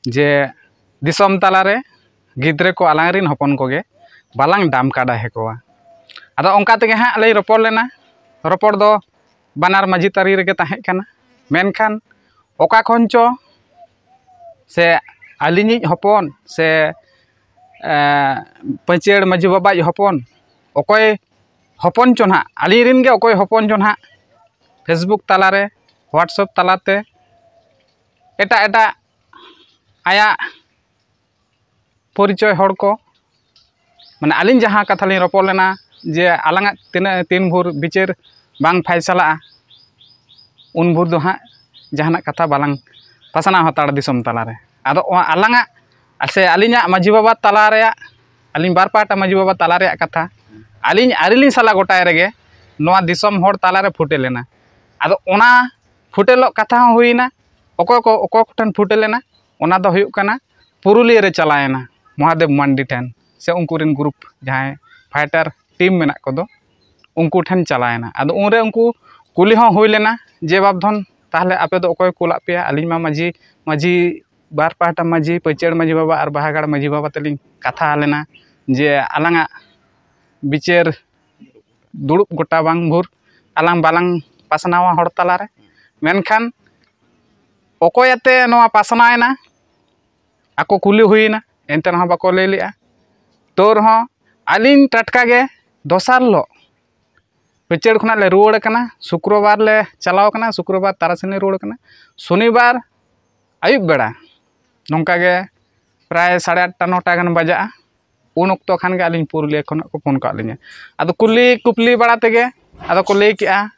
ᱡᱮ ᱫᱤᱥᱚᱢ ᱛᱟᱞᱟᱨᱮ ᱜᱤᱫᱽᱨᱟᱹ ᱠᱚ ᱟᱞᱟᱝ ᱨᱮᱱ ᱦᱚᱯᱚᱱ ᱠᱚᱜᱮ ᱵᱟᱞᱟᱝ ᱰᱟᱢ ᱠᱟᱰᱟ ᱦᱮᱠᱚᱣᱟ᱾ ᱟᱫᱚ ᱚᱱᱠᱟ ᱛᱮᱜᱮ ᱦᱟᱸᱜ ᱞᱤᱧ ᱨᱚᱯᱚᱲ ᱞᱮᱱᱟ᱾ ᱨᱚᱯᱚᱲ ᱫᱚ ᱵᱟᱱᱟᱨ ᱢᱟᱹᱡᱷᱤ ᱛᱟᱹᱨᱤ ᱨᱮᱜᱮ ᱛᱟᱦᱮᱸ ᱠᱟᱱᱟ, ᱢᱮᱱᱠᱷᱟᱱ ᱚᱠᱟ ᱠᱷᱚᱱ ᱪᱚ ᱥᱮ ᱟᱹᱞᱤᱧᱤᱡ ᱦᱚᱯᱚᱱ ᱥᱮ, ᱮ, ᱯᱟᱹᱧᱪᱤᱭᱟᱹᱲ ᱢᱟᱹᱡᱷᱤ ᱵᱟᱵᱟᱭᱤᱡ ᱦᱚᱯᱚᱱ ᱚᱠᱚᱭ ᱦᱚᱯᱚᱱ ᱪᱚ ᱱᱟᱦᱟᱜ, ᱟᱹᱞᱤᱧ ᱨᱮᱱ ᱜᱮ ᱚᱠᱚᱭ ᱦᱚᱯᱚᱱ ᱪᱚ ᱱᱟᱦᱟᱜ Facebook ᱛᱟᱞᱟᱨᱮ, WhatsApp ᱛᱟᱞᱟᱛᱮ ᱮᱴᱟᱜ ᱮᱴᱟᱜ ᱟᱭᱟᱜ ᱯᱚᱨᱤᱪᱚᱭ ᱦᱚᱲ ᱠᱚ, ᱢᱟᱱᱮ ᱟᱹᱞᱤᱧ ᱡᱟᱦᱟᱸ ᱠᱟᱛᱷᱟ ᱞᱤᱧ ᱨᱚᱯᱚᱲ ᱞᱮᱱᱟ ᱡᱮ ᱟᱞᱟᱝᱟᱜ ᱛᱤᱱᱟᱹᱜ, ᱛᱤᱱ ᱵᱷᱳᱨ ᱵᱤᱪᱟᱹᱨ ᱵᱟᱝ ᱯᱷᱟᱭᱥᱟᱞᱟᱜᱼᱟ, ᱩᱱ ᱵᱷᱳᱨ ᱫᱚ ᱦᱟᱸᱜ ᱡᱟᱦᱟᱱᱟᱜ ᱠᱟᱛᱷᱟ ᱵᱟᱞᱟᱝ ᱯᱟᱥᱱᱟᱣ ᱦᱟᱛᱟᱲᱟ ᱫᱤᱥᱚᱢ ᱛᱟᱞᱟᱨᱮ᱾ ᱟᱫᱚ ᱚᱱᱟ ᱟᱞᱟᱝᱟᱜ ᱥᱮ ᱟᱹᱞᱤᱧᱟᱜ ᱢᱟᱹᱡᱷᱤ ᱵᱟᱵᱟ ᱛᱟᱞᱟ ᱨᱮᱭᱟᱜ, ᱟᱹᱞᱤᱧ ᱵᱟᱨ ᱯᱟᱦᱴᱟ ᱢᱟᱹᱡᱷᱤ ᱵᱟᱵᱟ ᱛᱟᱞᱟ ᱨᱮᱭᱟᱜ ᱠᱟᱛᱷᱟ, ᱟᱹᱞᱤᱧ ᱟᱹᱨᱤ ᱞᱤᱧ ᱥᱟᱞᱟ ᱜᱚᱴᱟᱭ ᱨᱮᱜᱮ ᱱᱚᱣᱟ ᱫᱤᱥᱚᱢ ᱦᱚᱲ ᱛᱟᱞᱟᱨᱮ ᱯᱷᱩᱴᱮᱞ ᱮᱱᱟ᱾ ᱟᱫᱚ ᱚᱱᱟ ᱯᱷᱩᱴᱮᱞᱚᱜ ᱠᱟᱛᱷᱟ ᱦᱚᱸ ᱦᱩᱭᱱᱟ, ᱚᱠᱚᱭ ᱠᱚ, ᱚᱠᱚᱭ ᱠᱚᱴᱷᱮᱱ ᱯᱷᱩᱴᱮᱞ ᱮᱱᱟ, ᱚᱱᱟ ᱫᱚ ᱦᱩᱭᱩᱜ ᱠᱟᱱᱟ ᱯᱩᱨᱩᱞᱤᱭᱟᱹ ᱨᱮ ᱪᱟᱞᱟᱣᱮᱱᱟ ᱢᱚᱦᱟᱫᱮᱵ ᱢᱟᱱᱰᱤ ᱴᱷᱮᱱ, ᱥᱮ ᱩᱱᱠᱩ ᱨᱮᱱ ᱜᱨᱩᱯ ᱡᱟᱦᱟᱸᱭ ᱯᱷᱟᱭᱴᱟᱨ ᱴᱤᱢ ᱢᱮᱱᱟᱜ ᱠᱚᱫᱚ, ᱩᱱᱠᱩ ᱴᱷᱮᱱ ᱪᱟᱞᱟᱣᱮᱱᱟ᱾ ᱟᱫᱚ ᱩᱱᱨᱮ ᱩᱱᱠᱩ ᱠᱩᱞᱤ ᱦᱚᱸ ᱦᱩᱭ ᱞᱮᱱᱟ ᱡᱮ, "ᱵᱟᱯᱫᱷᱚᱱ, ᱛᱟᱦᱚᱞᱮ ᱟᱯᱮ ᱫᱚ ᱚᱠᱚᱭ ᱠᱩᱞᱟᱜ ᱯᱮᱭᱟ?" ᱟᱹᱞᱤᱧ ᱢᱟ ᱢᱟᱹᱡᱷᱤ, ᱢᱟᱹᱡᱷᱤ, ᱵᱟᱨ ᱯᱟᱦᱴᱟ ᱢᱟᱹᱡᱷᱤ, ᱯᱟᱹᱪᱟᱹᱲ ᱢᱟᱹᱡᱷᱤ ᱵᱟᱵᱟ ᱟᱨ ᱵᱟᱦᱟᱜᱟᱲ ᱢᱟᱹᱡᱷᱤ ᱵᱟᱵᱟ ᱛᱮᱞᱤᱧ ᱠᱟᱛᱷᱟ ᱞᱮᱱᱟ ᱡᱮ ᱟᱞᱟᱝᱟᱜ ᱵᱤᱪᱟᱹᱨ ᱫᱩᱲᱩᱵ ᱜᱚᱴᱟ ᱵᱟᱝ ᱵᱷᱳᱨ ᱟᱞᱟᱝ ᱵᱟᱞᱟᱝ ᱯᱟᱥᱱᱟᱣᱟ ᱦᱚᱲ ᱛᱟᱞᱟᱨᱮ᱾ ᱢᱮᱱᱠᱷᱟᱱ ᱚᱠᱚᱭ ᱟᱛᱮ ᱱᱚᱣᱟ ᱯᱟᱥᱱᱟᱣ ᱮᱱᱟ, ᱟᱠᱚ ᱠᱩᱞᱤ ᱦᱩᱭᱮᱱᱟ, ᱮᱱᱛᱮ ᱨᱮᱦᱚᱸ ᱵᱟᱠᱚ ᱞᱟᱹᱭ ᱞᱮᱜᱼᱟ᱾ ᱛᱟᱹᱣ ᱨᱮᱦᱚᱸ ᱟᱹᱞᱤᱧ ᱴᱟᱴᱠᱟ ᱜᱮ ᱫᱚᱥᱟᱨ ᱦᱤᱞᱳᱜ ᱯᱟᱹᱪᱟᱹᱲ ᱠᱷᱚᱱᱟᱜ ᱞᱮ ᱨᱩᱣᱟᱹᱲ ᱠᱟᱱᱟ᱾ ᱥᱩᱠᱨᱚᱵᱟᱨ ᱞᱮ ᱪᱟᱞᱟᱣ ᱠᱟᱱᱟ, ᱥᱩᱠᱨᱚᱵᱟᱨ ᱛᱟᱨᱟᱥᱤᱧ ᱞᱮ ᱨᱩᱣᱟᱹᱲ ᱠᱟᱱᱟ᱾ ᱥᱚᱱᱤᱵᱟᱨ ᱟᱹᱭᱩᱵ ᱵᱮᱲᱟ ᱱᱚᱝᱠᱟ ᱜᱮ ᱯᱨᱟᱭ ᱥᱟᱲᱮ ᱟᱴᱴᱟ ᱱᱚᱴᱟ ᱜᱟᱱ ᱵᱟᱡᱟᱜᱼᱟ᱾ ᱩᱱ ᱚᱠᱛᱚ ᱠᱷᱟᱱ ᱜᱮ ᱟᱹᱞᱤᱧ ᱯᱩᱨᱩᱞᱤᱭᱟᱹ ᱠᱷᱚᱱᱟᱜ ᱠᱚ ᱯᱷᱳᱱ ᱠᱟᱜ ᱞᱤᱧᱟ᱾ ᱟᱫᱚ ᱠᱩᱞᱤ ᱠᱩᱯᱞᱤ ᱵᱟᱲᱟ ᱛᱮᱜᱮ ᱟᱫᱚ ᱠᱚ ᱞᱟᱹᱭ ᱠᱮᱜᱼᱟ,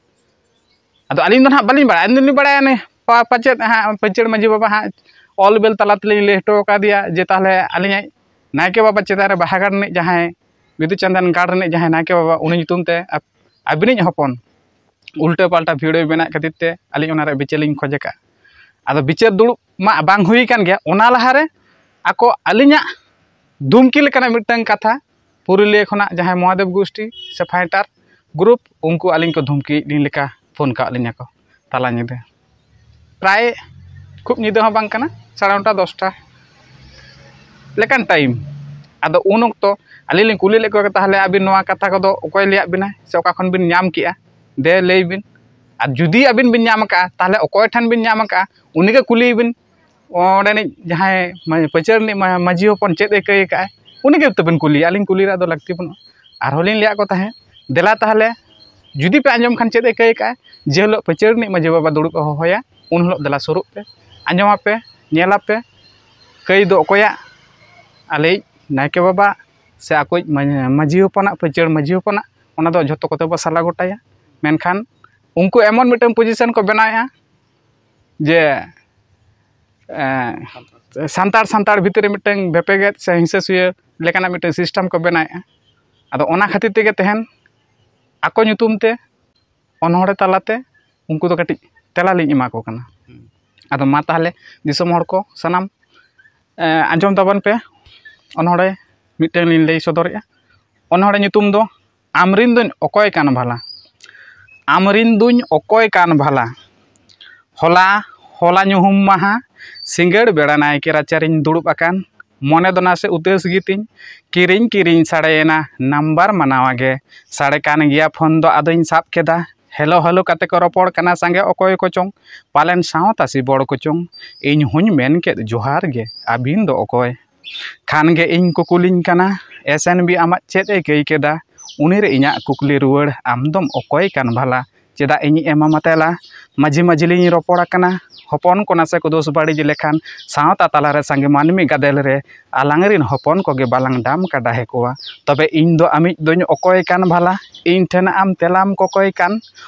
ᱟᱫᱚ ᱟᱹᱞᱤᱧ ᱫᱚ ᱱᱟᱦᱟᱜ ᱵᱟᱹᱞᱤᱧ ᱵᱟᱲᱟᱭᱟ, ᱟᱹᱞᱤᱧ ᱫᱚᱞᱤᱧ ᱵᱟᱲᱟᱭᱟ ᱱᱮ ᱯᱟ-, ᱯᱟᱪᱮᱫ ᱦᱟᱸᱜ ᱯᱟᱹᱪᱟᱹᱲ ᱢᱟᱹᱡᱷᱤ ᱵᱟᱵᱟ ᱦᱟᱸᱜ ᱚᱞ ᱵᱮᱞ ᱛᱟᱞᱟ ᱛᱮᱞᱤᱧ ᱞᱟᱹᱭ ᱦᱚᱴᱚ ᱟᱠᱟᱫᱮᱭᱟ ᱡᱮ ᱛᱟᱦᱚᱞᱮ ᱟᱹᱞᱤᱧᱟᱜ ᱱᱟᱭᱠᱮ ᱵᱟᱵᱟ ᱪᱮᱛᱟᱱ ᱨᱮ ᱵᱟᱦᱟ ᱜᱟᱲ ᱨᱤᱱᱤᱡ ᱡᱟᱦᱟᱸᱭ ᱵᱤᱫᱩ ᱪᱟᱸᱫᱟᱱ ᱜᱟᱲ ᱨᱤᱱᱤᱡ ᱡᱟᱦᱟᱸᱭ ᱱᱟᱭᱠᱮ ᱵᱟᱵᱟ, ᱩᱱᱤ ᱧᱩᱛᱩᱢ ᱛᱮ ᱟᱯ-, ᱟᱹᱵᱤᱱᱤᱡ ᱦᱚᱯᱚᱱ ᱩᱞᱴᱟᱹ ᱯᱟᱞᱴᱟ ᱵᱷᱤᱰᱤᱭᱳ ᱵᱮᱱᱟᱣ ᱠᱷᱟᱹᱛᱤᱨ ᱛᱮ ᱟᱹᱞᱤᱧ ᱚᱱᱟ ᱨᱮ ᱵᱤᱪᱟᱹᱨ ᱞᱤᱧ ᱠᱷᱚᱡᱽ ᱟᱠᱟᱫᱼᱟ᱾ ᱟᱫᱚ ᱵᱤᱪᱟᱹᱨ ᱫᱩᱲᱩᱵ ᱢᱟ ᱵᱟᱝ ᱦᱩᱭ ᱟᱠᱟᱱ ᱜᱮᱭᱟ, ᱚᱱᱟ ᱞᱟᱦᱟᱨᱮ ᱟᱠᱚ ᱟᱹᱞᱤᱧᱟᱜ ᱫᱷᱩᱢᱠᱤ ᱞᱮᱠᱟᱱᱟᱜ ᱢᱤᱫᱴᱟᱝ ᱠᱟᱛᱷᱟ ᱯᱩᱨᱩᱞᱤᱭᱟᱹ ᱠᱷᱚᱱᱟᱜ ᱡᱟᱦᱟᱸᱭ ᱢᱚᱦᱟᱫᱮᱵ ᱜᱳᱥᱴᱤ ᱥᱮ ᱯᱷᱟᱭᱴᱟᱨ ᱜᱨᱩᱯ, ᱩᱱᱠᱩ ᱟᱹᱞᱤᱧ ᱠᱚ ᱫᱷᱩᱢᱠᱤᱭᱮᱫ ᱞᱤᱧ ᱞᱮᱠᱟ ᱯᱷᱳᱱ ᱠᱟᱜ ᱞᱤᱧᱟ ᱠᱚ ᱛᱟᱞᱟ ᱧᱤᱫᱟᱹ᱾ ᱯᱨᱟᱭ ᱠᱷᱩᱵ ᱧᱤᱫᱟᱹ ᱦᱚᱸ ᱵᱟᱝ ᱠᱟᱱᱟ, ᱥᱟᱲᱮ ᱱᱚᱴᱟ ᱫᱚᱥᱴᱟ ᱞᱮᱠᱟᱱ ᱴᱟᱭᱤᱢ᱾ ᱟᱫᱚ ᱩᱱ ᱚᱠᱛᱚ ᱟᱹᱞᱤᱧ ᱞᱤᱧ ᱠᱩᱞᱤ ᱞᱮᱫ ᱠᱚᱣᱟ, "ᱛᱟᱦᱚᱞᱮ ᱟᱹᱵᱤᱱ ᱱᱚᱣᱟ ᱠᱟᱛᱷᱟ ᱠᱚᱫᱚ ᱚᱠᱚᱭ ᱞᱟᱹᱭᱟᱫ ᱵᱤᱱᱟ ᱥᱮ ᱚᱠᱟ ᱠᱷᱚᱱ ᱵᱤᱱ ᱧᱟᱢ ᱠᱮᱜᱼᱟ? ᱫᱮ ᱞᱟᱹᱭ ᱵᱤᱱ᱾ ᱟᱨ ᱡᱩᱫᱤ ᱟᱹᱵᱤᱱ ᱵᱤᱱ ᱧᱟᱢ ᱟᱠᱟᱫᱼᱟ, ᱛᱟᱦᱚᱞᱮ ᱚᱠᱚᱭ ᱴᱷᱮᱱ ᱵᱤᱱ ᱧᱟᱢ ᱟᱠᱟᱫᱼᱟ, ᱩᱱᱤᱜᱮ ᱠᱩᱞᱤᱭᱮ ᱵᱤᱱ, ᱚᱸᱰᱮᱱᱤᱡ ᱡᱟᱦᱟᱸᱭ ᱢᱟ-, ᱯᱟᱹᱪᱟᱹᱨ ᱨᱤᱱᱤᱡ ᱢᱟ-, ᱢᱟᱹᱡᱷᱤ ᱦᱚᱯᱚᱱ ᱪᱮᱫ ᱮ ᱠᱟᱹᱭ ᱟᱠᱟᱫᱼᱟᱭ, ᱩᱱᱤᱜᱮ ᱛᱟᱹᱵᱤᱱ ᱠᱩᱞᱤᱭᱮᱭᱟ, ᱟᱹᱞᱤᱧ ᱠᱩᱞᱤ ᱨᱮᱭᱟᱜ ᱫᱚ ᱞᱟᱹᱠᱛᱤ ᱵᱟᱹᱱᱩᱜᱼᱟ᱾" ᱟᱨᱦᱚᱸ ᱞᱤᱧ ᱞᱟᱹᱭᱟᱫ ᱠᱚ ᱛᱟᱦᱮᱸᱫ, "ᱫᱮᱞᱟ ᱛᱟᱦᱚᱞᱮ ᱡᱩᱫᱤ ᱯᱮ ᱟᱸᱡᱚᱢ ᱠᱷᱟᱱ ᱪᱮᱫ ᱮ ᱠᱟᱹᱭ ᱟᱠᱟᱫᱼᱟᱭ, ᱡᱮ ᱦᱤᱞᱳᱜ ᱯᱟᱹᱪᱟᱹᱨ ᱨᱤᱱᱤᱡ ᱢᱟᱹᱡᱷᱤ ᱵᱟᱵᱟ ᱫᱩᱲᱩᱵ ᱮ ᱦᱚᱦᱚᱭᱟ, ᱩᱱ ᱦᱤᱞᱳᱜ ᱫᱮᱞᱟ ᱥᱩᱨᱩᱜ ᱯᱮ, ᱟᱸᱡᱚᱢᱟᱯᱮ, ᱧᱮᱞᱟᱯᱮ, ᱠᱟᱹᱭ ᱫᱚ ᱚᱠᱚᱭᱟᱜ, ᱟᱞᱮᱭᱤᱡ ᱱᱟᱭᱠᱮ ᱵᱟᱵᱟ ᱥᱮ ᱟᱠᱚᱭᱤᱡ ᱢᱟᱹ-, ᱢᱟᱹᱡᱷᱤ ᱦᱚᱯᱚᱱᱟᱜ, ᱯᱟᱹᱪᱟᱹᱲ ᱢᱟᱹᱡᱷᱤ ᱦᱚᱯᱚᱱᱟᱜ, ᱚᱱᱟ ᱫᱚ ᱡᱷᱚᱛᱚ ᱠᱚᱛᱮ ᱵᱚ ᱥᱟᱞᱟ ᱜᱚᱴᱟᱭᱟ᱾ ᱢᱮᱱᱠᱷᱟᱱ ᱩᱱᱠᱩ ᱮᱢᱚᱱ ᱢᱤᱫᱴᱟᱝ position ᱠᱚ ᱵᱮᱱᱟᱣᱮᱫᱼᱟ ᱡᱮ ᱮᱸ, ᱥᱟᱱᱛᱟᱲ ᱥᱟᱱᱛᱟᱲ ᱵᱷᱤᱛᱨᱤ ᱨᱮ ᱢᱤᱫᱴᱟᱝ ᱵᱷᱮᱯᱮᱜᱮᱫ ᱥᱮ ᱦᱤᱸᱥᱟᱹ ᱥᱩᱭᱟᱹ ᱞᱮᱠᱟᱱᱟᱜ ᱢᱤᱫᱴᱟᱝ system ᱠᱚ ᱵᱮᱱᱟᱣᱮᱫᱼᱟ᱾ ᱟᱫᱚ ᱚᱱᱟ ᱠᱷᱟᱹᱛᱤᱨ ᱛᱮᱜᱮ ᱛᱮᱦᱮᱧ ᱟᱠᱚ ᱧᱩᱛᱩᱢ ᱛᱮ ᱚᱱᱚᱬᱦᱮ ᱛᱟᱞᱟᱛᱮ ᱩᱱᱠᱩ ᱫᱚ ᱠᱟᱹᱴᱤᱡ ᱛᱮᱞᱟ ᱞᱤᱧ ᱮᱢᱟ ᱠᱚ ᱠᱟᱱᱟ᱾ ᱟᱫᱚ ᱢᱟ ᱛᱟᱦᱚᱞᱮ ᱫᱤᱥᱚᱢ ᱦᱚᱲ ᱠᱚ ᱥᱟᱱᱟᱢ, ᱮᱸ, ᱟᱸᱡᱚᱢ ᱛᱟᱵᱚᱱ ᱯᱮ, ᱚᱱᱚᱬᱦᱮ ᱢᱤᱫᱴᱟᱝ ᱞᱤᱧ ᱞᱟᱹᱭ ᱥᱚᱫᱚᱨᱮᱫᱼᱟ᱾ ᱚᱱᱚᱬᱦᱮ ᱧᱩᱛᱩᱢ ᱫᱚ ᱟᱢᱨᱤᱱ ᱫᱩᱧ ᱚᱠᱚᱭ ᱠᱟᱱ ᱵᱷᱟᱞᱟ᱾ ᱟᱢᱨᱤᱱ ᱫᱩᱧ ᱚᱠᱚᱭ ᱠᱟᱱ ᱵᱷᱟᱞᱟ᱾ ᱦᱚᱞᱟ, ᱦᱚᱞᱟ ᱧᱩᱦᱩᱢ ᱢᱟᱦᱟ, ᱥᱤᱸᱜᱟᱹᱲ ᱵᱮᱲᱟ ᱱᱟᱭᱠᱮ ᱨᱟᱪᱟᱨᱤᱧ ᱫᱩᱲᱩᱵ ᱟᱠᱟᱱ᱾ ᱢᱚᱱᱮ ᱫᱚ ᱱᱟᱥᱮ ᱩᱫᱟᱹᱥ ᱜᱮᱛᱤᱧ, ᱠᱤᱨᱤᱧ ᱠᱤᱨᱤᱧ ᱥᱟᱰᱮᱭᱮᱱᱟ ᱱᱟᱢᱵᱟᱨ ᱢᱟᱱᱟᱣᱟ ᱜᱮ᱾ ᱥᱟᱰᱮ ᱠᱟᱱ ᱜᱮᱭᱟ ᱯᱷᱳᱱ ᱫᱚ ᱟᱫᱚᱧ ᱥᱟᱵ ᱠᱮᱫᱟ᱾ ᱦᱮᱞᱳ ᱦᱮᱞᱳ ᱠᱟᱛᱮ ᱠᱚ ᱨᱚᱯᱚᱲ ᱠᱟᱱᱟ ᱥᱟᱸᱜᱮ ᱚᱠᱚᱭ ᱠᱚᱪᱚᱝ, ᱯᱟᱞᱮᱱ ᱥᱟᱶᱛᱟ ᱥᱤᱵᱚᱲ ᱠᱚᱪᱚᱝ᱾ ᱤᱧ ᱦᱚᱧ ᱢᱮᱱ ᱠᱮᱫ ᱡᱚᱦᱟᱨ ᱜᱮ, ᱟᱹᱵᱤᱱ ᱫᱚ ᱚᱠᱚᱭ? ᱠᱷᱟᱱ ᱜᱮ ᱤᱧ ᱠᱚ ᱠᱩᱞᱤᱧ ᱠᱟᱱᱟ, "ᱮᱥ ᱮᱱ ᱵᱤ ᱟᱢᱟᱜ ᱪᱮᱫ ᱮ ᱠᱟᱹᱭ ᱠᱮᱫᱟ?" ᱩᱱᱤ ᱨᱮ ᱤᱧᱟᱹᱜ ᱠᱩᱠᱞᱤ ᱨᱩᱣᱟᱹᱲ, "ᱟᱢ ᱫᱚᱢ ᱚᱠᱚᱭ ᱠᱟᱱ ᱵᱷᱟᱞᱟ? ᱪᱮᱫᱟᱜ ᱤᱧ ᱮᱢᱟᱢᱟ ᱛᱮᱞᱟ?" ᱢᱟᱹᱡᱷᱤ ᱢᱟᱹᱡᱷᱤ ᱞᱤᱧ ᱨᱚᱯᱚᱲ ᱟᱠᱟᱱᱟ, ᱦᱚᱯᱚᱱ ᱠᱚ ᱱᱟᱥᱮ ᱠᱚ ᱫᱳᱥ ᱵᱟᱹᱲᱤᱡ ᱞᱮᱠᱷᱟᱱ ᱥᱟᱶᱛᱟ ᱛᱟᱞᱟ ᱨᱮ ᱥᱟᱸᱜᱮ ᱢᱟᱹᱱᱢᱤ ᱜᱟᱫᱮᱞ ᱨᱮ ᱟᱞᱟᱝ ᱨᱤᱱ ᱦᱚᱯᱚᱱ ᱠᱚᱜᱮ ᱵᱟᱞᱟᱝ ᱰᱟᱢ ᱠᱟᱰᱟᱦᱮ ᱠᱚᱣᱟ᱾ ᱛᱚᱵᱮ ᱤᱧ ᱫᱚ ᱟᱢᱤᱡ ᱫᱚᱧ ᱚᱠᱚᱭ ᱠᱟᱱ ᱵᱷᱟᱞᱟ? ᱤᱧ ᱴᱷᱮᱱ ᱟᱢ ᱛᱮᱞᱟᱢ ᱠᱚᱠᱚᱭ ᱠᱟᱱ᱾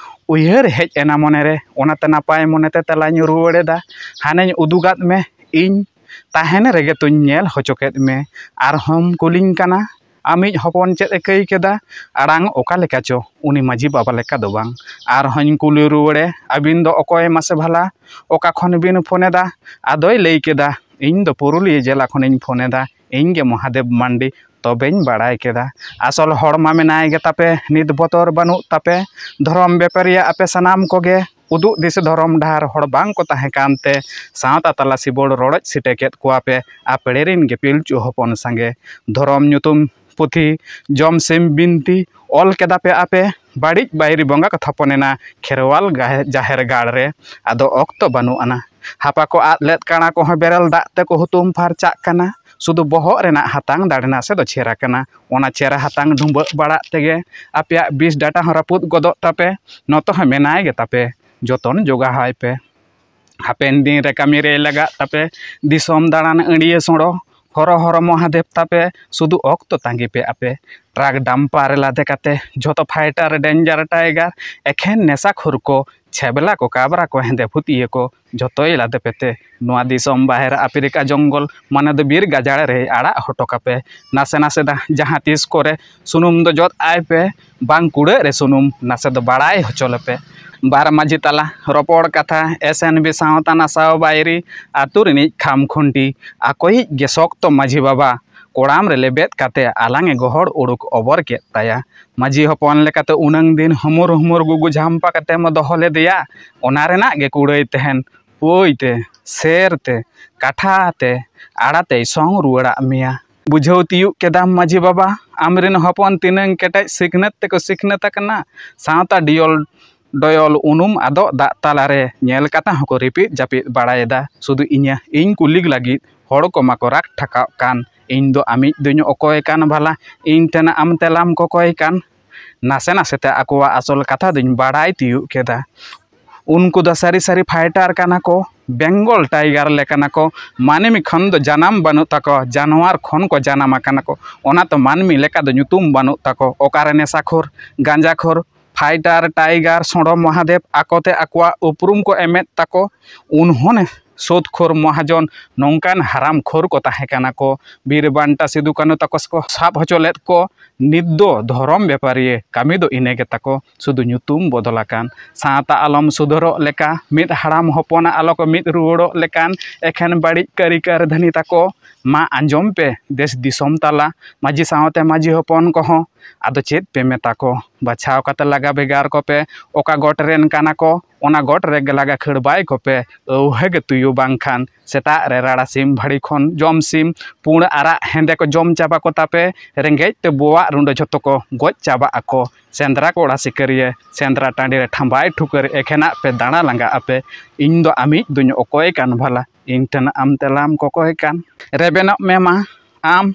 ᱩᱭᱦᱟᱹᱨ ᱦᱮᱡ ᱮᱱᱟ ᱢᱚᱱᱮᱨᱮ, ᱚᱱᱟᱛᱮ ᱱᱟᱯᱟᱭ ᱢᱚᱱᱮᱛᱮ ᱛᱮᱞᱟᱧ ᱨᱩᱣᱟᱹᱲ ᱮᱫᱟ, ᱦᱟᱱᱮᱧ ᱩᱫᱩᱜᱟᱫ ᱢᱮ, ᱤᱧ ᱛᱟᱦᱮᱱ ᱨᱮᱜᱮ ᱛᱚᱧ ᱧᱮᱞ ᱦᱚᱪᱚ ᱠᱮᱫ ᱢᱮ᱾ ᱟᱨᱦᱚᱸᱢ ᱠᱩᱞᱤᱧ ᱠᱟᱱᱟ, ᱟᱢᱤᱡ ᱦᱚᱯᱚᱱ ᱪᱮᱫ ᱮ ᱠᱟᱹᱭ ᱠᱮᱫᱟ? ᱟᱲᱟᱝ ᱚᱠᱟ ᱞᱮᱠᱟ ᱪᱚ, ᱩᱱᱤ ᱢᱟᱹᱡᱷᱤ ᱵᱟᱵᱟ ᱞᱮᱠᱟ ᱫᱚ ᱵᱟᱝ᱾ ᱟᱨᱦᱚᱸᱧ ᱠᱩᱞᱤ ᱨᱩᱣᱟᱹᱲᱮ, "ᱟᱹᱵᱤᱱ ᱫᱚ ᱚᱠᱚᱭ ᱢᱟᱥᱮ ᱵᱷᱟᱞᱟ? ᱚᱠᱟ ᱠᱷᱚᱱ ᱵᱤᱱ ᱯᱷᱳᱱ ᱮᱫᱟ?" ᱟᱫᱚᱭ ᱞᱟᱹᱭ ᱠᱮᱫᱟ, "ᱤᱧ ᱫᱚ ᱯᱩᱨᱩᱞᱤᱭᱟᱹ ᱡᱮᱞᱟ ᱠᱷᱚᱱᱤᱧ ᱯᱷᱳᱱ ᱮᱫᱟ, ᱤᱧ ᱜᱮ ᱢᱚᱦᱟᱫᱮᱵ ᱢᱟᱱᱰᱤ᱾ ᱛᱚᱵᱮᱧ ᱵᱟᱲᱟᱭ ᱠᱮᱫᱟ, ᱟᱥᱚᱞ ᱦᱚᱲ ᱢᱟ ᱢᱮᱱᱟᱭ ᱜᱮ ᱛᱟᱯᱮ, ᱱᱤᱛ ᱵᱚᱛᱚᱨ ᱵᱟᱹᱱᱩᱜ ᱛᱟᱯᱮ᱾ ᱫᱷᱚᱨᱚᱢ ᱵᱮᱯᱟᱨᱤᱭᱟᱹ ᱟᱯᱮ ᱥᱟᱱᱟᱢ ᱠᱚᱜᱮ, ᱩᱫᱩᱜ ᱫᱤᱥ ᱫᱷᱚᱨᱚᱢ ᱰᱟᱦᱟᱨ ᱦᱚᱲ ᱵᱟᱝ ᱠᱚ ᱛᱟᱦᱮᱸ ᱠᱟᱱᱛᱮ, ᱥᱟᱶᱛᱟ ᱛᱟᱞᱟ ᱥᱤᱵᱚᱲ ᱨᱚᱲᱚᱡ ᱥᱤᱴᱮ ᱠᱮᱫ ᱠᱚᱣᱟ ᱯᱮ, ᱟᱯᱲᱮ ᱨᱤᱱ ᱜᱮ ᱯᱤᱞᱪᱩ ᱦᱚᱯᱚᱱ ᱥᱟᱸᱜᱮ᱾ ᱫᱷᱚᱨᱚᱢ ᱧᱩᱛᱩᱢ ᱯᱩᱛᱷᱤ, ᱡᱚᱢ ᱥᱤᱢ ᱵᱤᱱᱛᱤ ᱚᱞ ᱠᱮᱫᱟ ᱯᱮ ᱟᱯᱮ, ᱵᱟᱹᱲᱤᱡ ᱵᱟᱹᱭᱨᱤ ᱵᱚᱸᱜᱟ ᱠᱚ ᱛᱷᱟᱯᱚᱱ ᱮᱱᱟ, ᱠᱷᱮᱨᱣᱟᱞ ᱜᱟᱦᱮ-, ᱡᱟᱦᱮᱨ ᱜᱟᱲ ᱨᱮ᱾ ᱟᱫᱚ ᱚᱠᱛᱚ ᱵᱟᱹᱱᱩᱜ ᱟᱱᱟ᱾ ᱦᱟᱯᱟ ᱠᱚ ᱟᱫ ᱞᱮᱫ ᱠᱟᱬᱟ ᱠᱚᱦᱚᱸ ᱵᱮᱨᱮᱞ ᱫᱟᱜ ᱛᱮᱠᱚ ᱦᱩᱛᱩᱢ ᱯᱷᱟᱨᱪᱟᱜ ᱠᱟᱱᱟ᱾ ᱥᱩᱫᱷᱩ ᱵᱚᱦᱚᱜ ᱨᱮᱱᱟᱜ ᱦᱟᱛᱟᱝ ᱫᱟᱲᱮ ᱱᱟᱥᱮ ᱫᱚ ᱪᱷᱮᱨ ᱟᱠᱟᱱᱟ᱾ ᱚᱱᱟ ᱪᱷᱮᱨᱟ ᱦᱟᱛᱟᱝ ᱰᱷᱩᱸᱵᱟᱹᱜ ᱵᱟᱲᱟᱜ ᱛᱮᱜᱮ ᱟᱯᱮᱭᱟᱜ ᱵᱤᱥ ᱰᱟᱴᱟ ᱦᱚᱸ ᱨᱟᱹᱯᱩᱫ ᱜᱚᱫᱚᱜ ᱛᱟᱯᱮ᱾ ᱱᱚᱛᱮ ᱦᱚᱸ ᱢᱮᱱᱟᱭ ᱜᱮ ᱛᱟᱯᱮ, ᱡᱚᱛᱚᱱ ᱡᱚᱜᱟᱣ ᱦᱟᱭ ᱯᱮ᱾ ᱦᱟᱯᱮᱱ ᱫᱤᱱ ᱨᱮ ᱠᱟᱹᱢᱤ ᱨᱮ ᱞᱟᱜᱟᱜ ᱛᱟᱯᱮ᱾ ᱫᱤᱥᱚᱢ ᱫᱟᱬᱟᱱ ᱟᱹᱲᱤᱭᱟᱹ ᱥᱚᱲᱚ, ᱦᱚᱨᱚ ᱦᱚᱨᱚ ᱢᱚᱦᱟᱫᱮᱵ ᱛᱟᱯᱮ, ᱥᱩᱫᱷᱩ ᱚᱠᱛᱚ ᱛᱟᱺᱜᱤ ᱯᱮ ᱟᱯᱮ᱾ ᱴᱨᱟᱠ ᱰᱟᱢᱯᱟᱨ ᱨᱮ ᱞᱟᱫᱮ ᱠᱟᱛᱮ ᱡᱷᱚᱛᱚ ᱯᱷᱟᱭᱴᱟᱨ, ᱰᱮᱧᱡᱟᱨ ᱴᱟᱭᱜᱟᱨ, ᱮᱠᱷᱮᱱ ᱱᱮᱥᱟ ᱠᱷᱳᱨ ᱠᱚ, ᱪᱷᱮᱵᱞᱟ ᱠᱚ, ᱠᱟᱵᱨᱟ ᱠᱚ, ᱦᱮᱸᱫᱮ ᱵᱷᱩᱛᱤᱭᱟᱹ ᱠᱚ, ᱡᱷᱚᱛᱚᱭ ᱞᱟᱫᱮ ᱯᱮᱛᱮ᱾ ᱱᱚᱣᱟ ᱫᱤᱥᱚᱢ ᱵᱟᱦᱮᱨ ᱟᱯᱷᱨᱤᱠᱟ ᱡᱚᱝᱜᱚᱞ, ᱢᱟᱱᱮ ᱫᱚ ᱵᱤᱨ ᱜᱟᱡᱟᱲ ᱨᱮᱭ ᱟᱲᱟᱜ ᱦᱚᱴᱚ ᱠᱟᱯᱮ᱾ ᱱᱟᱥᱮ ᱱᱟᱥᱮ ᱫᱟ ᱡᱟᱦᱟᱸ ᱛᱤᱥ ᱠᱚᱨᱮ ᱥᱩᱱᱩᱢ ᱫᱚ ᱡᱚᱫ ᱟᱭ ᱯᱮ, ᱵᱟᱝ ᱠᱩᱲᱟᱹᱜ ᱨᱮ ᱥᱩᱱᱩᱢ ᱱᱟᱥᱮ ᱫᱚ ᱵᱟᱲᱟᱭ ᱦᱚᱪᱚ ᱞᱮᱯᱮ᱾ ᱵᱟᱨ ᱢᱟᱹᱡᱷᱤ ᱛᱟᱞᱟ ᱨᱚᱯᱚᱲ ᱠᱟᱛᱷᱟ, ᱮᱥ ᱮᱱ ᱵᱤ ᱥᱟᱶᱛᱟ ᱱᱟᱥᱟᱣ ᱵᱟᱭᱨᱤ, ᱟᱹᱛᱩ ᱨᱤᱱᱤᱡ ᱠᱷᱟᱢ ᱠᱷᱩᱱᱴᱤ, ᱟᱠᱚᱭᱤᱡ ᱜᱮ ᱥᱚᱠᱛᱚ ᱢᱟᱹᱡᱷᱤ ᱵᱟᱵᱟ ᱠᱚᱲᱟᱢ ᱨᱮ ᱞᱮᱵᱮᱫ ᱠᱟᱛᱮ ᱟᱞᱟᱝ ᱮ ᱜᱚᱦᱚᱲ ᱩᱰᱩᱠ ᱚᱵᱚᱨ ᱠᱮᱫ ᱛᱟᱭᱟ᱾ ᱢᱟᱹᱡᱷᱤ ᱦᱚᱯᱚᱱ ᱞᱮᱠᱟᱛᱮ ᱩᱱᱟᱹᱝ ᱫᱤᱱ ᱦᱩᱢᱩᱨ ᱦᱩᱢᱩᱨ ᱜᱩᱜᱩ ᱡᱷᱟᱢᱯᱟ ᱠᱟᱛᱮᱢ ᱫᱚᱦᱚ ᱞᱮᱫᱮᱭᱟ, ᱚᱱᱟ ᱨᱮᱱᱟᱜ ᱜᱮ ᱠᱩᱲᱟᱹᱭ ᱛᱮᱦᱮᱱ ᱯᱩᱭ ᱛᱮ, ᱥᱮᱨ ᱛᱮ, ᱠᱟᱴᱷᱟ ᱛᱮ, ᱟᱲᱟ ᱛᱮᱭ ᱥᱚᱝ ᱨᱩᱣᱟᱹᱲᱟᱜ ᱢᱮᱭᱟ᱾ ᱵᱩᱡᱷᱟᱹᱣ ᱛᱤᱭᱩᱜ ᱠᱮᱫᱟᱢ ᱢᱟᱹᱡᱷᱤ ᱵᱟᱵᱟ, ᱟᱢᱨᱮᱱ ᱦᱚᱯᱚᱱ ᱛᱤᱱᱟᱹᱝ ᱠᱮᱴᱮᱡ ᱥᱤᱠᱷᱱᱟᱹᱛ ᱛᱮᱠᱚ ᱥᱤᱠᱷᱱᱟᱹᱛ ᱟᱠᱟᱱᱟ᱾ ᱥᱟᱶᱛᱟ ᱰᱤᱭᱚᱞ ᱰᱚᱭᱚᱞ ᱩᱱᱩᱢ ᱟᱫᱚᱜ ᱫᱟᱜ ᱛᱟᱞᱟᱨᱮ ᱧᱮᱞ ᱠᱟᱛᱮ ᱦᱚᱸᱠᱚ ᱨᱤᱯᱤᱫ ᱡᱟᱹᱯᱤᱫ ᱵᱟᱲᱟᱭᱮᱫᱟ᱾ ᱥᱩᱫᱷᱩ ᱤᱧᱟᱹ ᱤᱧ ᱠᱩᱞᱤ ᱞᱟᱹᱜᱤᱫ ᱦᱚᱲ ᱠᱚᱢᱟ ᱠᱚ ᱨᱟᱜ ᱴᱷᱟᱠᱟᱜ ᱠᱟᱱ᱾ ᱤᱧ ᱫᱚ ᱟᱢᱤᱡ ᱫᱩᱧ ᱚᱠᱚᱭ ᱠᱟᱱ ᱵᱷᱟᱞᱟ? ᱤᱧ ᱴᱷᱮᱱ ᱟᱢ ᱛᱮᱞᱟᱢ ᱠᱚᱠᱚᱭ ᱠᱟᱱ᱾ ᱱᱟᱥᱮ ᱱᱟᱥᱮ ᱛᱮ ᱟᱠᱚᱣᱟᱜ ᱟᱥᱚᱞ ᱠᱟᱛᱷᱟ ᱫᱚᱧ ᱵᱟᱲᱟᱭ ᱛᱤᱭᱩᱜ ᱠᱮᱫᱟ᱾ ᱩᱱᱠᱩ ᱫᱚ ᱥᱟᱹᱨᱤ ᱥᱟᱹᱨᱤ ᱯᱷᱟᱭᱴᱟᱨ ᱠᱟᱱᱟ ᱠᱚ, ᱵᱮᱝᱜᱚᱞ ᱴᱟᱭᱜᱟᱨ ᱞᱮᱠᱟᱱᱟ ᱠᱚ᱾ ᱢᱟᱹᱱᱢᱤ ᱠᱷᱚᱱ ᱫᱚ ᱡᱟᱱᱟᱢ ᱵᱟᱹᱱᱩᱜ ᱛᱟᱠᱚ, ᱡᱟᱱᱣᱟᱨ ᱠᱷᱚᱱ ᱠᱚ ᱡᱟᱱᱟᱢ ᱟᱠᱟᱱᱟ ᱠᱚ᱾ ᱚᱱᱟ ᱛᱚ ᱢᱟᱹᱱᱢᱤ ᱞᱮᱠᱟ ᱫᱚ ᱧᱩᱛᱩᱢ ᱵᱟᱹᱱᱩᱜ ᱛᱟᱠᱚ᱾ ᱚᱠᱟᱨᱮ ᱱᱮᱥᱟᱠᱷᱳᱨ, ᱜᱟᱸᱡᱟᱠᱷᱳᱨ, ᱯᱷᱟᱭᱴᱟᱨ, ᱴᱟᱭᱜᱟᱨ, ᱥᱚᱸᱰᱚ ᱢᱚᱦᱟᱫᱮᱵ ᱟᱠᱚᱛᱮ ᱟᱠᱚᱣᱟᱜ ᱩᱯᱨᱩᱢ ᱠᱚ ᱮᱢᱮᱫ ᱛᱟᱠᱚ᱾ ᱩᱱᱦᱚᱸ ᱥᱳᱫᱷᱠᱷᱳᱨ ᱢᱚᱦᱟᱡᱚᱱ ᱱᱚᱝᱠᱟᱱ ᱦᱟᱨᱟᱢ ᱠᱷᱳᱨ ᱠᱚ ᱛᱟᱦᱮᱸ ᱠᱟᱱᱟ ᱠᱚ᱾ ᱵᱤᱨ ᱵᱟᱱᱴᱟ ᱥᱤᱫᱩ ᱠᱟᱹᱱᱩ ᱛᱟᱠᱚ ᱠᱚ ᱥᱟᱵ ᱦᱚᱪᱚ ᱞᱮᱫ ᱠᱚ᱾ ᱱᱤᱛ ᱫᱚ ᱫᱷᱚᱨᱚᱢ ᱵᱮᱯᱟᱨᱤᱭᱟᱹ ᱠᱟᱹᱢᱤ ᱫᱚ ᱤᱱᱟᱹ ᱜᱮ ᱛᱟᱠᱚ, ᱥᱩᱫᱷᱩ ᱧᱩᱛᱩᱢ ᱵᱚᱫᱚᱞ ᱟᱠᱟᱱ᱾ ᱥᱟᱶᱛᱟ ᱟᱞᱚᱢ ᱥᱩᱫᱷᱟᱹᱨᱚᱜ ᱞᱮᱠᱟ, ᱢᱤᱫ ᱦᱟᱲᱟᱢ ᱦᱚᱯᱚᱱᱟᱜ ᱟᱞᱚ ᱠᱚ ᱢᱤᱫ ᱨᱩᱣᱟᱹᱲᱚᱜ ᱞᱮᱠᱟᱱ ᱮᱠᱷᱮᱱ ᱵᱟᱹᱲᱤᱡ ᱠᱟᱹᱨᱤ ᱠᱟᱹᱨᱫᱷᱟᱹᱱᱤ ᱛᱟᱠᱚ᱾ ᱢᱟ ᱟᱸᱡᱚᱢ ᱯᱮ ᱫᱮᱥ ᱫᱤᱥᱚᱢ ᱛᱟᱞᱟ, ᱢᱟᱹᱡᱷᱤ ᱥᱟᱶᱛᱮ ᱢᱟᱹᱡᱷᱤ ᱦᱚᱯᱚᱱ ᱠᱚᱦᱚᱸ, ᱟᱫᱚ ᱪᱮᱫ ᱯᱮ ᱢᱮᱛᱟ ᱠᱚ? ᱵᱟᱪᱷᱟᱣ ᱠᱟᱛᱮ ᱞᱟᱜᱟ ᱵᱷᱮᱜᱟᱨ ᱠᱚᱯᱮ, ᱚᱠᱟ ᱜᱚᱴ ᱨᱮᱱ ᱠᱟᱱᱟ ᱠᱚ, ᱚᱱᱟ ᱜᱚᱴ ᱨᱮᱜᱮ ᱞᱟᱜᱟ ᱠᱷᱟᱹᱲ ᱵᱟᱭ ᱠᱚᱯᱮ᱾ ᱟᱹᱣᱦᱟᱹ ᱜᱮ ᱛᱩᱭᱩ ᱵᱟᱝᱠᱷᱟᱱ ᱥᱮᱛᱟᱜ ᱨᱮ ᱨᱟᱲᱟ ᱥᱤᱢ ᱵᱷᱟᱹᱲᱤ ᱠᱷᱚᱱ ᱡᱚᱢ ᱥᱤᱢ, ᱯᱩᱸᱲ ᱟᱨᱟᱜ ᱦᱮᱸᱫᱮ ᱠᱚ ᱡᱚᱢ ᱪᱟᱵᱟ ᱠᱚ ᱛᱟᱯᱮ, ᱨᱮᱸᱜᱮᱡ ᱛᱮ ᱵᱚᱣᱟᱜ ᱨᱩᱸᱰᱟᱹ ᱡᱷᱚᱛᱚ ᱠᱚ ᱜᱚᱡ ᱪᱟᱵᱟᱜ ᱟᱠᱚ᱾ ᱥᱮᱸᱫᱽᱨᱟ ᱠᱚᱲᱟ ᱥᱤᱠᱟᱹᱨᱤᱭᱟᱹ, ᱥᱮᱸᱫᱽᱨᱟ ᱴᱟᱺᱰᱤ ᱨᱮ ᱴᱷᱟᱢᱵᱟᱭ ᱴᱷᱩᱠᱟᱹᱨ ᱮᱠᱷᱮᱱᱟᱜ ᱯᱮ ᱫᱟᱬᱟ ᱞᱟᱸᱜᱟ ᱟᱯᱮ᱾ ᱤᱧ ᱫᱚ ᱟᱢᱤᱡ ᱫᱩᱧ ᱚᱠᱚᱭ ᱠᱟᱱ ᱵᱷᱟᱞᱟ? ᱤᱧ ᱴᱷᱮᱱ ᱟᱢ ᱛᱮᱞᱟᱢ ᱠᱚᱠᱚᱭ ᱠᱟᱱ᱾ ᱨᱮᱵᱮᱱᱚᱜ ᱢᱮ ᱢᱟ ᱟᱢ,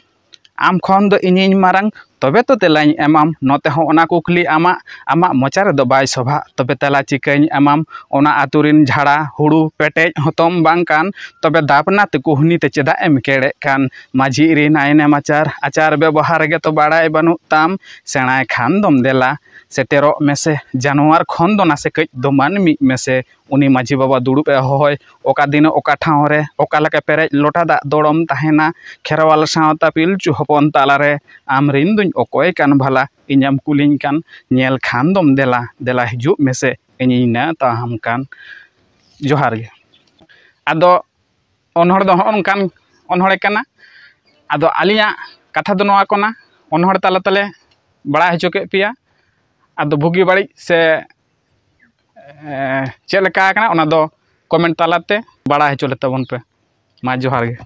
ᱟᱢ ᱠᱷᱚᱱ ᱫᱚ ᱤᱧᱤᱧ ᱢᱟᱨᱟᱝ᱾ ᱛᱚᱵᱮ ᱛᱚ ᱛᱮᱞᱟᱧ ᱮᱢᱟᱢ᱾ ᱱᱚᱛᱮ ᱦᱚᱸ ᱚᱱᱟ ᱠᱩᱠᱞᱤ ᱟᱢᱟᱜ, ᱟᱢᱟᱜ ᱢᱚᱪᱟ ᱨᱮᱫᱚ ᱵᱟᱭ ᱥᱚᱵᱷᱟᱜ᱾ ᱛᱚᱵᱮ ᱛᱮᱞᱟ ᱪᱤᱠᱟᱹᱧ ᱮᱢᱟᱢ? ᱚᱱᱟ ᱟᱹᱛᱩ ᱨᱤᱱ ᱡᱷᱟᱲᱟ ᱦᱩᱲᱩ ᱯᱮᱴᱮᱡ ᱦᱚᱛᱚᱢ ᱵᱟᱝ ᱠᱟᱱ, ᱛᱚᱵᱮ ᱫᱟᱯᱱᱟ ᱛᱮ ᱠᱩᱦᱱᱤ ᱛᱮ ᱪᱮᱫᱟᱜ ᱮᱢ ᱠᱮᱲᱮᱜ ᱠᱟᱱ? ᱢᱟᱹᱡᱷᱤ ᱨᱤᱱ ᱟᱭᱱᱮᱢ ᱟᱪᱟᱨ, ᱟᱪᱟᱨ ᱵᱮᱵᱚᱦᱟᱨ ᱜᱮᱛᱚ ᱵᱟᱲᱟᱭ ᱵᱟᱹᱱᱩᱜ ᱛᱟᱢ᱾ ᱥᱮᱬᱟᱭ ᱠᱷᱟᱱ ᱫᱚᱢ ᱫᱮᱞᱟ, ᱥᱮᱴᱮᱨᱚᱜ ᱢᱮᱥᱮ᱾ ᱡᱟᱱᱣᱟᱨ ᱠᱷᱚᱱ ᱫᱚ ᱱᱟᱥᱮ ᱠᱟᱹᱡ ᱫᱚ ᱢᱟᱹᱱᱢᱤᱜ ᱢᱮᱥᱮ᱾ ᱩᱱᱤ ᱢᱟᱹᱡᱷᱤ ᱵᱟᱵᱟ ᱫᱩᱲᱩᱵ ᱮ ᱦᱚᱦᱚᱭ, ᱚᱠᱟ ᱫᱤᱱ ᱚᱠᱟ ᱴᱷᱟᱶ ᱨᱮ ᱚᱠᱟ ᱞᱮᱠᱟ ᱯᱮᱨᱮᱡ ᱞᱚᱴᱟ ᱫᱟᱜ ᱫᱚᱲᱚᱢ ᱛᱟᱦᱮᱱᱟ᱾ ᱠᱷᱮᱨᱣᱟᱞ ᱥᱟᱶᱛᱟ ᱯᱤᱞᱪᱩ ᱦᱚᱯᱚᱱ ᱛᱟᱞᱟᱨᱮ ᱟᱢ ᱨᱤᱱ ᱫᱩᱧ ᱚᱠᱚᱭ ᱠᱟᱱ ᱵᱷᱟᱞᱟ? ᱤᱧᱮᱢ ᱠᱩᱞᱤᱧ ᱠᱟᱱ, ᱧᱮᱞ ᱠᱷᱟᱱ ᱫᱚᱢ ᱫᱮᱞᱟ, ᱫᱮᱞᱟ ᱦᱤᱡᱩᱜ ᱢᱮᱥᱮ, ᱤᱧᱤᱧ ᱱᱮᱣᱛᱟ ᱟᱢ ᱠᱟᱱ᱾ ᱡᱚᱦᱟᱨ ᱜᱮ᱾ ᱟᱫᱚ ᱚᱱᱚᱬᱦᱮ ᱫᱚ ᱦᱚᱸᱜᱼᱚ ᱱᱚᱝᱠᱟᱱ ᱚᱱᱚᱬᱦᱮ ᱠᱟᱱᱟ᱾ ᱟᱫᱚ ᱟᱹᱞᱤᱧᱟᱜ ᱠᱟᱛᱷᱟ ᱫᱚ ᱱᱚᱣᱟ ᱠᱟᱱᱟ, ᱚᱱᱚᱬᱦᱮ ᱛᱟᱞᱟ ᱛᱮᱞᱮ ᱵᱟᱲᱟᱭ ᱦᱚᱪᱚ ᱠᱮᱫ ᱯᱮᱭᱟ᱾ ᱟᱫᱚ ᱵᱩᱜᱤ ᱵᱟᱹᱲᱤᱡ ᱥᱮ, ᱮ, ᱪᱮᱫ ᱞᱮᱠᱟ ᱠᱟᱱᱟ, ᱚᱱᱟ ᱫᱚ comment ᱛᱟᱞᱟᱛᱮ ᱵᱟᱲᱟᱭ ᱦᱚᱪᱚ ᱞᱮ ᱛᱟᱵᱚᱱ ᱯᱮ᱾ ᱢᱟ ᱡᱚᱦᱟᱨ ᱜᱮ᱾